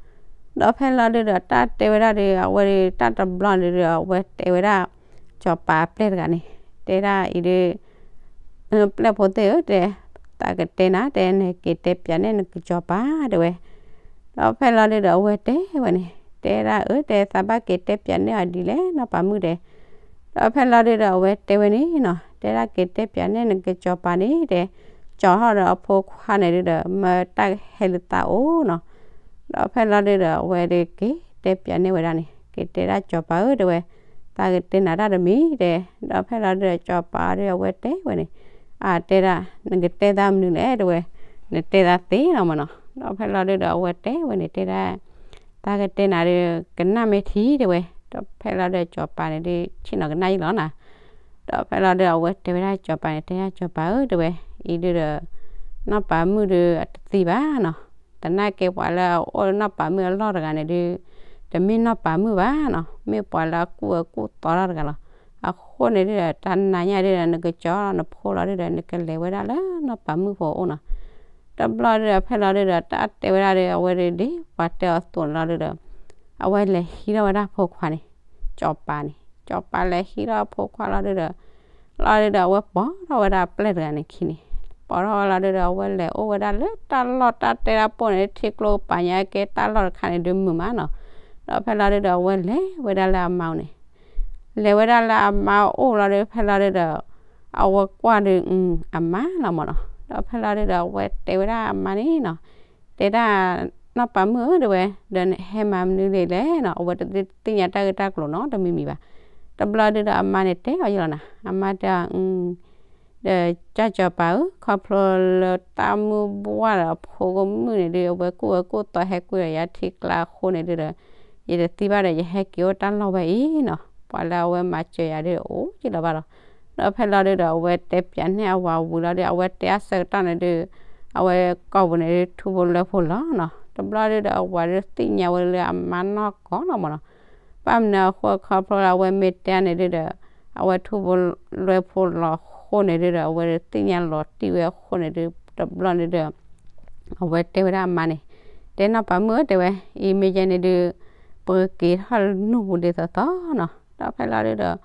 ဒီးဖဲလီၤဒုးဒီး တၢ်တဲဝဲဒၣ်ဒုး အဝဲဒုး တၢ်တဘျီန့ၣ်ဒုး အဝဲတဲဝဲဒၣ် စီၤပၤပျဲၢ်တဂၤန့ၣ် တဲဒၣ်အံၤဒုး ပျဲၢ်ဖိသ့ၣ်ဧၢတဲ, သးကတဲနၤတဲ နက့ၤတဲပၠးန့ၢ်နကစီၤပၤတဲဝဲ. ဒီးဖဲလီၤဒုးဒီး အဝဲတဲဝဲန့ၣ် တဲဒၣ်အၢ တဲ သးဘၣ်က့ၤတဲပၠးန့ၢ်အီၤဒ်လဲၣ်နီၢ်ပၤမုၣ်တဲ. ဒီးဖဲလီၤဒုးဒီး အဝဲတဲဝဲန့ၣ်နီၤ တဲဒၣ်က့ၤတဲပၠးန့ၢ်နကစီၤပၤန့ၣ်တဲ, ကၠီထီၣ်ဒီးအဖိခွါန့ၣ်ဒုးဒီး မၢတၢ်ဟဲလၢသးအိၣ်နီၤ. ဒီးဖဲလီၤဒုးဒီး အဝဲဒုးက့ၤတဲပၠးန့ၢ်ဝဲဒၣ်န့ၣ် က့ၤတဲဒၣ်စီၤပၤဧၢတဲဝဲ, သးကတဲနၤတၢ်တမံၤတဲ. ဒီးဖဲလီၤဒုးဒီး စီၤပၤဒုးအဝဲတဲဝဲန့ၣ်, အတဲဒၣ် နကတဲသးမနုၤလဲၣ်တဲဝဲ, နတဲသးသ့လီၤမးနီၤ. ဒီးဖဲလီၤဒုးဒီး အဝဲတဲဝဲန့ၣ် တဲဒၣ် သးကတဲနၤဒုး ကနၣ်မ့ၢ်ထံတဲဝဲ. ဒီးဖဲလီၤဒုးဒီး စီၤပၤန့ၣ်ဒုး ဆ့ၣ်နီၤကနၣ်ယံလီၤနၤ. ဒီးဖဲလီၤဒုးဒီး အဝဲတဲဝဲဒၣ်စီၤပၤန့ၣ် တဲဒၣ်စီၤပၤဧၢတဲဝဲ, အံၤဒုးဒီး နီၢ်ပၤမုၣ်ဒုးအတသံဘၣ်နီၤ. သနာ်က့ပှၤလၢအအိၣ်လၢနီၢ်ပၤမုၣ်အလီၢ်တဂၤန့ၣ်ဒုး တမ့ၢ်နီၢ်ပၤမုၣ်ဘၣ်နီၤ, မ့ၢ်ပှၤလၢအကူၣ်အၢကူၣ်သီတၢ်တဂၤလီၤ. အဃိန့ၣ်ဒုးဒီး တၢ်နၤညါဒုးဒီး နကကၠီနဖိလီၤဒုးဒီး နကလဲၤဝဲဒၣ်လၢနီၢ်ပၤမုၣ်ဖိအအိၣ်နီၤ. တဘျီဒုးဒီး ဖဲလီၤဒုးဒီး တၢ်တဲဝဲဒၣ်ဒီး အဝဲဒုးဒ်ပှၤတဲအီၤသိးန့ၣ်လီၤဒုးဒီး အဝဲလဲၤဟံးထီၣ်ဝဲဒၣ်ဖိခွါန့ၣ် စီၤပၤန့ၣ် စီၤပၤလဲၤဟံးထီၣ်ဖိခွါလီၤဒုးဒီး လီၤဒုးဒီး အဝဲပိာ်ထီၣ်ဝဲဒၣ်ပျဲၢ်တဂၤန့ၣ်ခံန့ၣ်, ပိာ်ထီၣ်ဝဲလီၤဒုးဒီး အဝဲလဲၤအိၣ်ဝဲဒၣ်လၢတၢ်လီၢ်တၢ်တဲတၢ်ပိၢ်န့ၣ် ထံကျိကပၤညါကဲတၢ်လီၢ်တခါန့ၣ်ဒုးမုာ်မးနီၤ. ဒီးဖဲလီၤဒုးဒီး အဝဲလဲၤဝဲဒၣ်လၢအမါအိၣ်န့ၣ် လဲၤဝဲဒၣ်လၢအမါအိၣ်လီၤဒုး ဖဲလီၤဒုးဒီး အဝဲကွၢ်ဒုး အမါလီၤမးနီၤ. ဒီးဖဲလီၤဒုးဒီး အဝဲတဲဝဲဒၣ်အမါန့ၣ်နီၤ, တဲဒၣ် နီၢ်ပၤမုၣ်ဧၢတဲဝဲ, ဒီးနဟဲမၤမနုၤလဲၣ်လဲၣ်နီၤ, အဝဲတသ့ၣ်ညါတၢ်ဂ့ၢ်တၢ်ကျိၤနီၤ တမံၤမံၤဘၣ်. တဘျီဒုးဒီးအမါန့ၣ်တဲအီၤယံလီၤနၤ, အမါတဲအီၤ ဒီးကၠၢ်စီၤပၤဧၢ, ခီဖျိလၢတၢ်မုၢ်ဘှၢ်ဒီးအဖိကမုၣ်န့ၣ်ဒုး အဝဲကူၣ်ဝဲကူၣ်သီဟဲကွံာ်ဒီးယၤထံကျါအဃိန့ၣ်ဒုးဒီး ယတသံဘၣ်ဒီး ယဟဲက့ၤအိၣ်တၢ်လီၢ်ဝဲအံၤနီၤ. ပှၤလၢအဝဲမၤစၢၤယၤဒုးအိၣ်က့ၤလီၤဘၣ်လီၤ. ဒီးဖဲလီၤဒုးဒီး အဝဲတဲပၠးန့ၢ်အဝၤဝံၤလီၤဒုး အဝဲတဲအဆၢကတီၢ်န့ၣ်ဒုး အဝဲကိာ်ပူၤန့ၣ်ဒုး ထူဖိလွဲဖိလီၤနီၤ. တဘျီဒုးဒီး အဝၤဒုးသ့ၣ်ညါဝဲလၢအမါနီၢ်ကီၢ်လီၤမၢ်နီၤ. ဘၣ်မနုၤအဃိ ခီဖျိလၢအဝဲမ့ၢ်တဲန့ၣ်ဒုးဒီး အဝဲထူဖိလွဲဖိလီၤအဃိန့ၣ်ဒုးဒီး အဝဲဒုးသ့ၣ်ညါလီၤတံၢ်ဝဲအဃိန့ၣ်ဒုး တဘျီန့ၣ်ဒုး အဝဲတဲဝဲဒၣ်အမါန့ၣ်, တဲနီၢ်ပၤမုၣ်ဧၢ တဲဝဲ, အံၤမ့ၢ်ယဲန့ၣ်ဒုး ပကက့ၤထီၣ်နူၢ်ပူၤဒ်သိးသိးနီၤ. ဒီးဖဲလီၤဒုးဒီး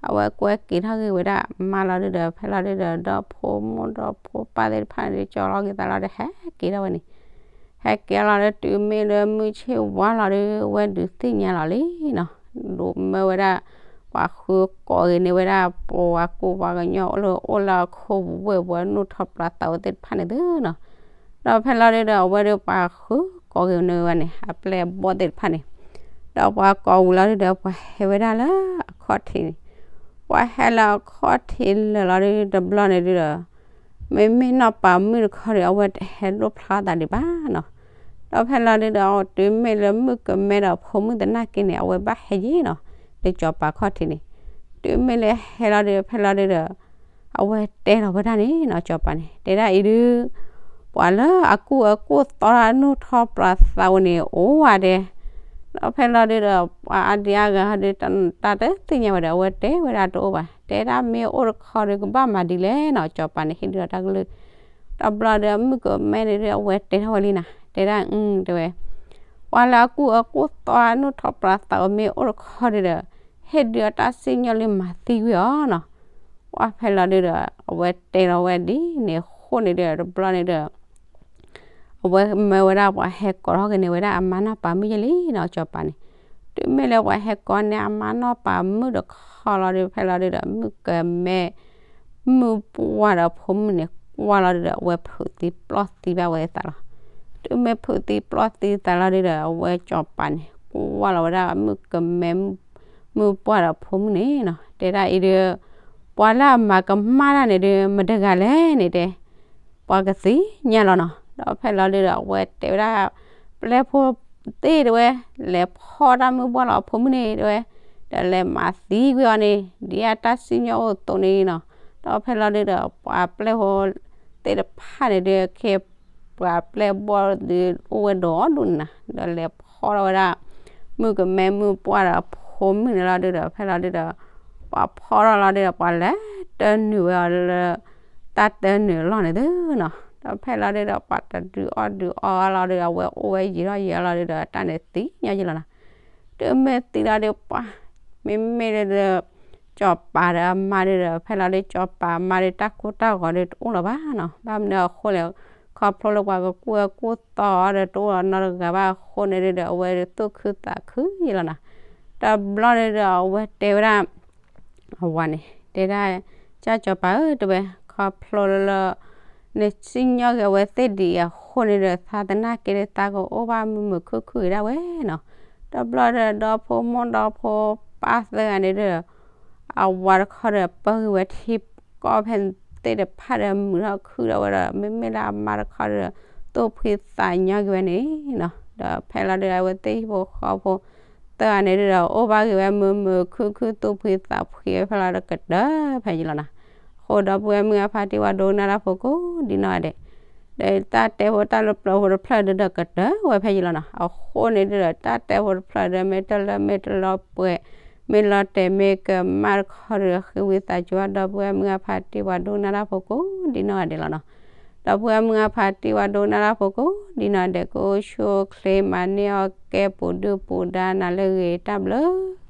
အဝဲကွဲက့ၤထီၣ်ဂ့ၤဝဲဒၣ်အမါလီၤဒုးဒီး ဖဲလီၤဒုးဒီး ဒီဖိမိၢ်ဒီဖိပၢ်သ့ၣ်တဖၣ်န့ၣ်ဒုး ကၠီလီၤက့ၤသးလီၤဒီး ဟဲက့ၤထီၣ်ဝဲန့ၣ် ဟဲက့ၤလီၤဒီး တုၤမ့ၢ်လၢမုၢ်ဆ့ၣ်ဝါလီၤဒီး ဝဲဒုးသ့ၣ်ညါလီၤလံနီၤ. ဒိးမၢဝဲဒၣ် ပှၤဃုကိးဂ့ၤန့ၢ်ဝဲဒၣ် ပှၤကူပှၤကညီလၢအိၣ်လၢအခီပူၤဝဲ ပှၤနူၢ်ထီၣ်ပျၢ်သးဝဲသ့ၣ်တဖၣ်န့ၣ်သုနီၤ. ဒီးဖဲလီၤဒုးဒီး အဝဲဒုးပှၤဃုကိးဂ့ၤန့ၢ်ဝဲန့ၣ် အပျဲၢ်အဘီၣ်သ့ၣ်တဖၣ်န့ၣ် ဒီးပှၤကိးဝံၤလီၤဒုးဒီး ပှၤဟဲဝဲဒၣ်လၢအခီၣ်ထံးန့ၣ်, ပှၤဟဲလၢအခီၣ်ထံးလၢာ်လီၤဒုး တဘျီန့ၣ်ဒုးဒီး မ့မ့ၢ်နီၢ်ပၤမုၣ်တခီဒီး အဝဲတဟဲလိၣ်ဖျါသးဒံးဘၣ်နီၤ. ဒီးဖဲလီၤဒုးဒီး တုၤမ့ၢ်လၢမုၣ်ကမဲဒီးဖိမုၣ်သနာ်က့န့ၣ် အဝဲဘၣ်ဟဲယံၤနီၤ, လၢစီၤပၤခီၣ်ထံးန့ၣ်, တုၤမ့ၢ်လၢဟဲလီၤဒုး ဖဲလီၤဒုးဒီး အဝဲတဲလီၤဝဲဒၣ်န့ၣ်နီၤ စီၤပၤန့ၣ် တဲဒၣ်အံၤဒုး ပှၤလၢအကူၣ်အၢကူၣ်သီတၢ်နူၢ်ထီၣ်ပျၢ်သးဝဲန့ၣ် အိၣ်ဝဲဒဲး, ဒီးဖဲလီၤဒုးဒီး ပှၤအါဒံအါဂၤဟီဒုး တၢ်တသ့ၣ်ညါဝဲဒီး အဝဲတဲဝဲဒၣ်တအိၣ်ဘၣ်, တဲဒၣ်မ့ၢ်အိၣ်တခီဒီး ကဘၣ်မၤဒ်လဲၣ်နီၤ, စီၤပၤန့ၣ်ဟ့ၣ်ဒုးအီၤတၢ်ကလုၢ်, တဘျီဒီး မုၣ်ကမဲန့ၣ်ဒုး အဝဲတဲထီၣ်ဝဲလံနီၤ, တဲဒၣ်အု တဲဝဲ ပှၤလၢအကူၣ်အၢကူၣ်သီနူၢ်ထီၣ်ပျၢ်သးဝဲမ့ၢ်အိၣ်တခီဒုးဒီး ဟ့ၣ်ဒုးအီၤတၢ်စံၣ်ညီၣ်လၢမၤသံကွံာ်အီၤနီၤ. ပှၤဖဲလီၤဒုးဒီး အဝဲတဲလီၤဝဲဒ်န့ၣ်အဃိန့ၣ်ဒီး တဘျီန့ၣ်ဒီး အဝဲမၢဝဲဒၣ်ပှၤဟဲကိးထီၣ်က့ၤန့ၢ်ဝဲဒၣ်အမါနီၢ်ပၤမုၣ်ယဲလံနီၤ စီၤပၤန့ၣ်, တုၤမ့ၢ်လၢပှၤဟဲကိးန့ၢ်အမါနီၢ်ပၤမုၣ်တခီလီၤဒုး ဖဲလီၤဒုးဒီး မုၣ်ကမဲ မုၢ်ပှၢ်ဒီးဖိမုၣ်န့ၣ် ကွၢ်လီၤဒုးဒီး အဝဲဖုးသံပျီၢ်သံဘၣ်ဝဲသးလီၤ. တုၤမ့ၢ်ဖုးသံပျီၢ်သံသးလီၤဒုးဒီး အဝဲစီၤပၤန့ၣ် ကွၢ်လီၤဝဲဒၣ်မုၣ်ကမဲ မုၢ်ပှၢ်ဒီးဖိမုၣ်န့ၣ်နီၤ, တဲဒၣ်အံၤဒုး ပှၤလၢအမၤကမၣ်တၢ်န့ၣ်ဒုး မတဂၤလဲၣ်န့ၣ်တဲ ပှၤကသ့ၣ်ညါလီၤနီၤ. ဒီးဖဲလီၤဒုးဒီး အဝဲတဲဝဲဒၣ် ပျဲၢ်ဖိသ့ၣ်တဲဝဲ လဲၤဖီၣ်တၢ်မုၢ်ပှၢ်လီၤအဖိမုၣ်န့ၣ်တဲဝဲ, ဒီးလဲၤမၤသံကွံာ်အီၤန့ၣ် ဒ်အတၢ်စံၣ်ညီၣ်အိၣ်အသိးန့ၣ်နီၤ. ဒီးဖဲလီၤဒုးဒီး ပှၤပျဲၢ်ဖိသ့ၣ်တဖၣ်န့ၣ်ဒုး ကဲပှၤပျဲၢ်ဘီၣ်ဒုးအိၣ်ဝဲဒီးဒူၣ်န့ၣ်နီၤ, ဒီးလဲၤဖီၣ်ထီၣ်ဝဲဒၣ် မုၣ်ကမဲမုၢ်ပှၢ်ဒီးဖိမုၣ်န့ၣ်လီၤဒုးဒီး ဖဲလီၤဒုးဒီး ပှၤဖီၣ်ထီၣ်လီၤဒုးဒီး ပှၤလဲၤတၢနုာ်ဝဲအီၤလၢ တၢ်တၢနုာ်အလီၢ်န့ၣ်သုနီၤ. ဒီးဖဲလီၤဒုးဒီး ပှၤတဒုးအီၣ်ဒုးအီလီၤဒုးဒီး အဝဲအိၣ်ဝဲယံာ်ထီၣ်ယံာ်လီၤဒုးဒီး တၢ်န့ၣ်သံညီယံာ်လီၤနီၤ. တုၤမ့ၢ်သံလီၤဒုး ပှၤ မ့မ့ၢ်ဒုး စီၤပၤဒီးအမါဒုးဒီး ဖဲလီၤဒုး စီၤပၤအမါဒုး တၢ်ကိၢ်တၢ်ဂီၤဒုးတအိၣ်လၢၤဘၣ်နီၤ. ဘၣ်မနုၤအဃိလဲၣ်, ခီဖျိလၢပှၤကကူၣ်အၢကူၣ်သီအီၤဒီးတအိၣ်နီတဂၤဘၣ်အဃိန့ၣ်ဒုးဒီး အဝဲဒုးသူၣ်ခုသးခုယံာ်လီၤနီၤ. တဘျီန့ၣ်ဒီး အဝဲတဲဝဲဒၣ် အဝၤန့ၣ် တဲဒၣ် ကၠၢ်စီၤပၤဧၢ တဲဝဲ ခီဖျိလၢ နစံၣ်ညီၣ်က့ၤအဝဲသ့ၣ်ဒ်အံၤအဃိန့ၣ်ဒီး သးသနာ်က့ဒီး သးကအိၣ်ဘၣ်မုာ်မုာ်ခုၣ်ခုၣ်က့ၤဒၣ်ဝဲနီၤ. တဘျီဒီး ဒီဖိမိၢ်ဒီဖိပၢ်သၢဂၤန့ၣ်ဒီး အဝၤတခီဒီး ပၢဂ့ၤဝဲထံကီၢ်ဖဲသ့ၣ်တဖၣ်ဒီး မုာ်ထီၣ်ခုၣ်ထီၣ်ဝဲဒီး မ့မ့ၢ်လၢအမါတခီဒီး သူၣ်ဖှံသးညီက့ၤဝဲန့ၣ်နီၤ. ဒီးဖဲလီၤဒုးဒီး အဝဲသ့ၣ်ဟံၣ်ဖိဃီဖိ သၢဂၤန့ၣ်ဒုးဒီး အိၣ်ဘၣ်က့ၤဝဲမုာ်မုာ်ခုၣ်ခုၣ် သူၣ်ဖှံသးဖှံဝဲဖဲလီၤဒီး ကတၢၢ်ဖဲယံၤလီၤနီၤ. အဃိဒီပုၢ်ဝဲၢ်မုၢ်အဖါတံၢ်ဝဲဒိကနၣ်တၢ်ဖိကိးဒ်နီၢ်ဂၤဒဲး, ဒီးတၢ်တဲဖိတၢ်လၢပျၢၤဖိတဖျၢၣ်ဒုးဒီး ကတၢၢ်ဝဲဖဲယံၤလီၤနီၤ. အဃိန့ၣ်ဒုးဒီး တၢ်တဲဖိတဖျၢၣ်ဒီး မ့ၢ်တလၢမ့ၢ်တလီပှဲၤ မ့ၢ်လီၤတဲာ်မ့ၢ်ကမၣ်တခီဒီး ဃ့ဝံသးစူၤဒီပုၢ်ဝဲၢ်မုၢ်အဖါတံၢ်ဝဲဒိကနၣ်တၢ်ဖိကိးဒ်နီၢ်ဂၤဒဲးလီၤနီၤ. ဒီပုၢ်ဝဲၢ်မုၢ်အဖါတံၢ်ဝဲဒိကနၣ်တၢ်ဖိကိးဒ်နီၢ်ဂၤဒဲး ကအိၣ်ဆူၣ်အိၣ်ချ့ မၤန့ၢ်အီၣ်ကဲ ပူၤဒုၣ်ပူၤဒါနၤလၢအဂ့ၤ တၢ်ဘျုး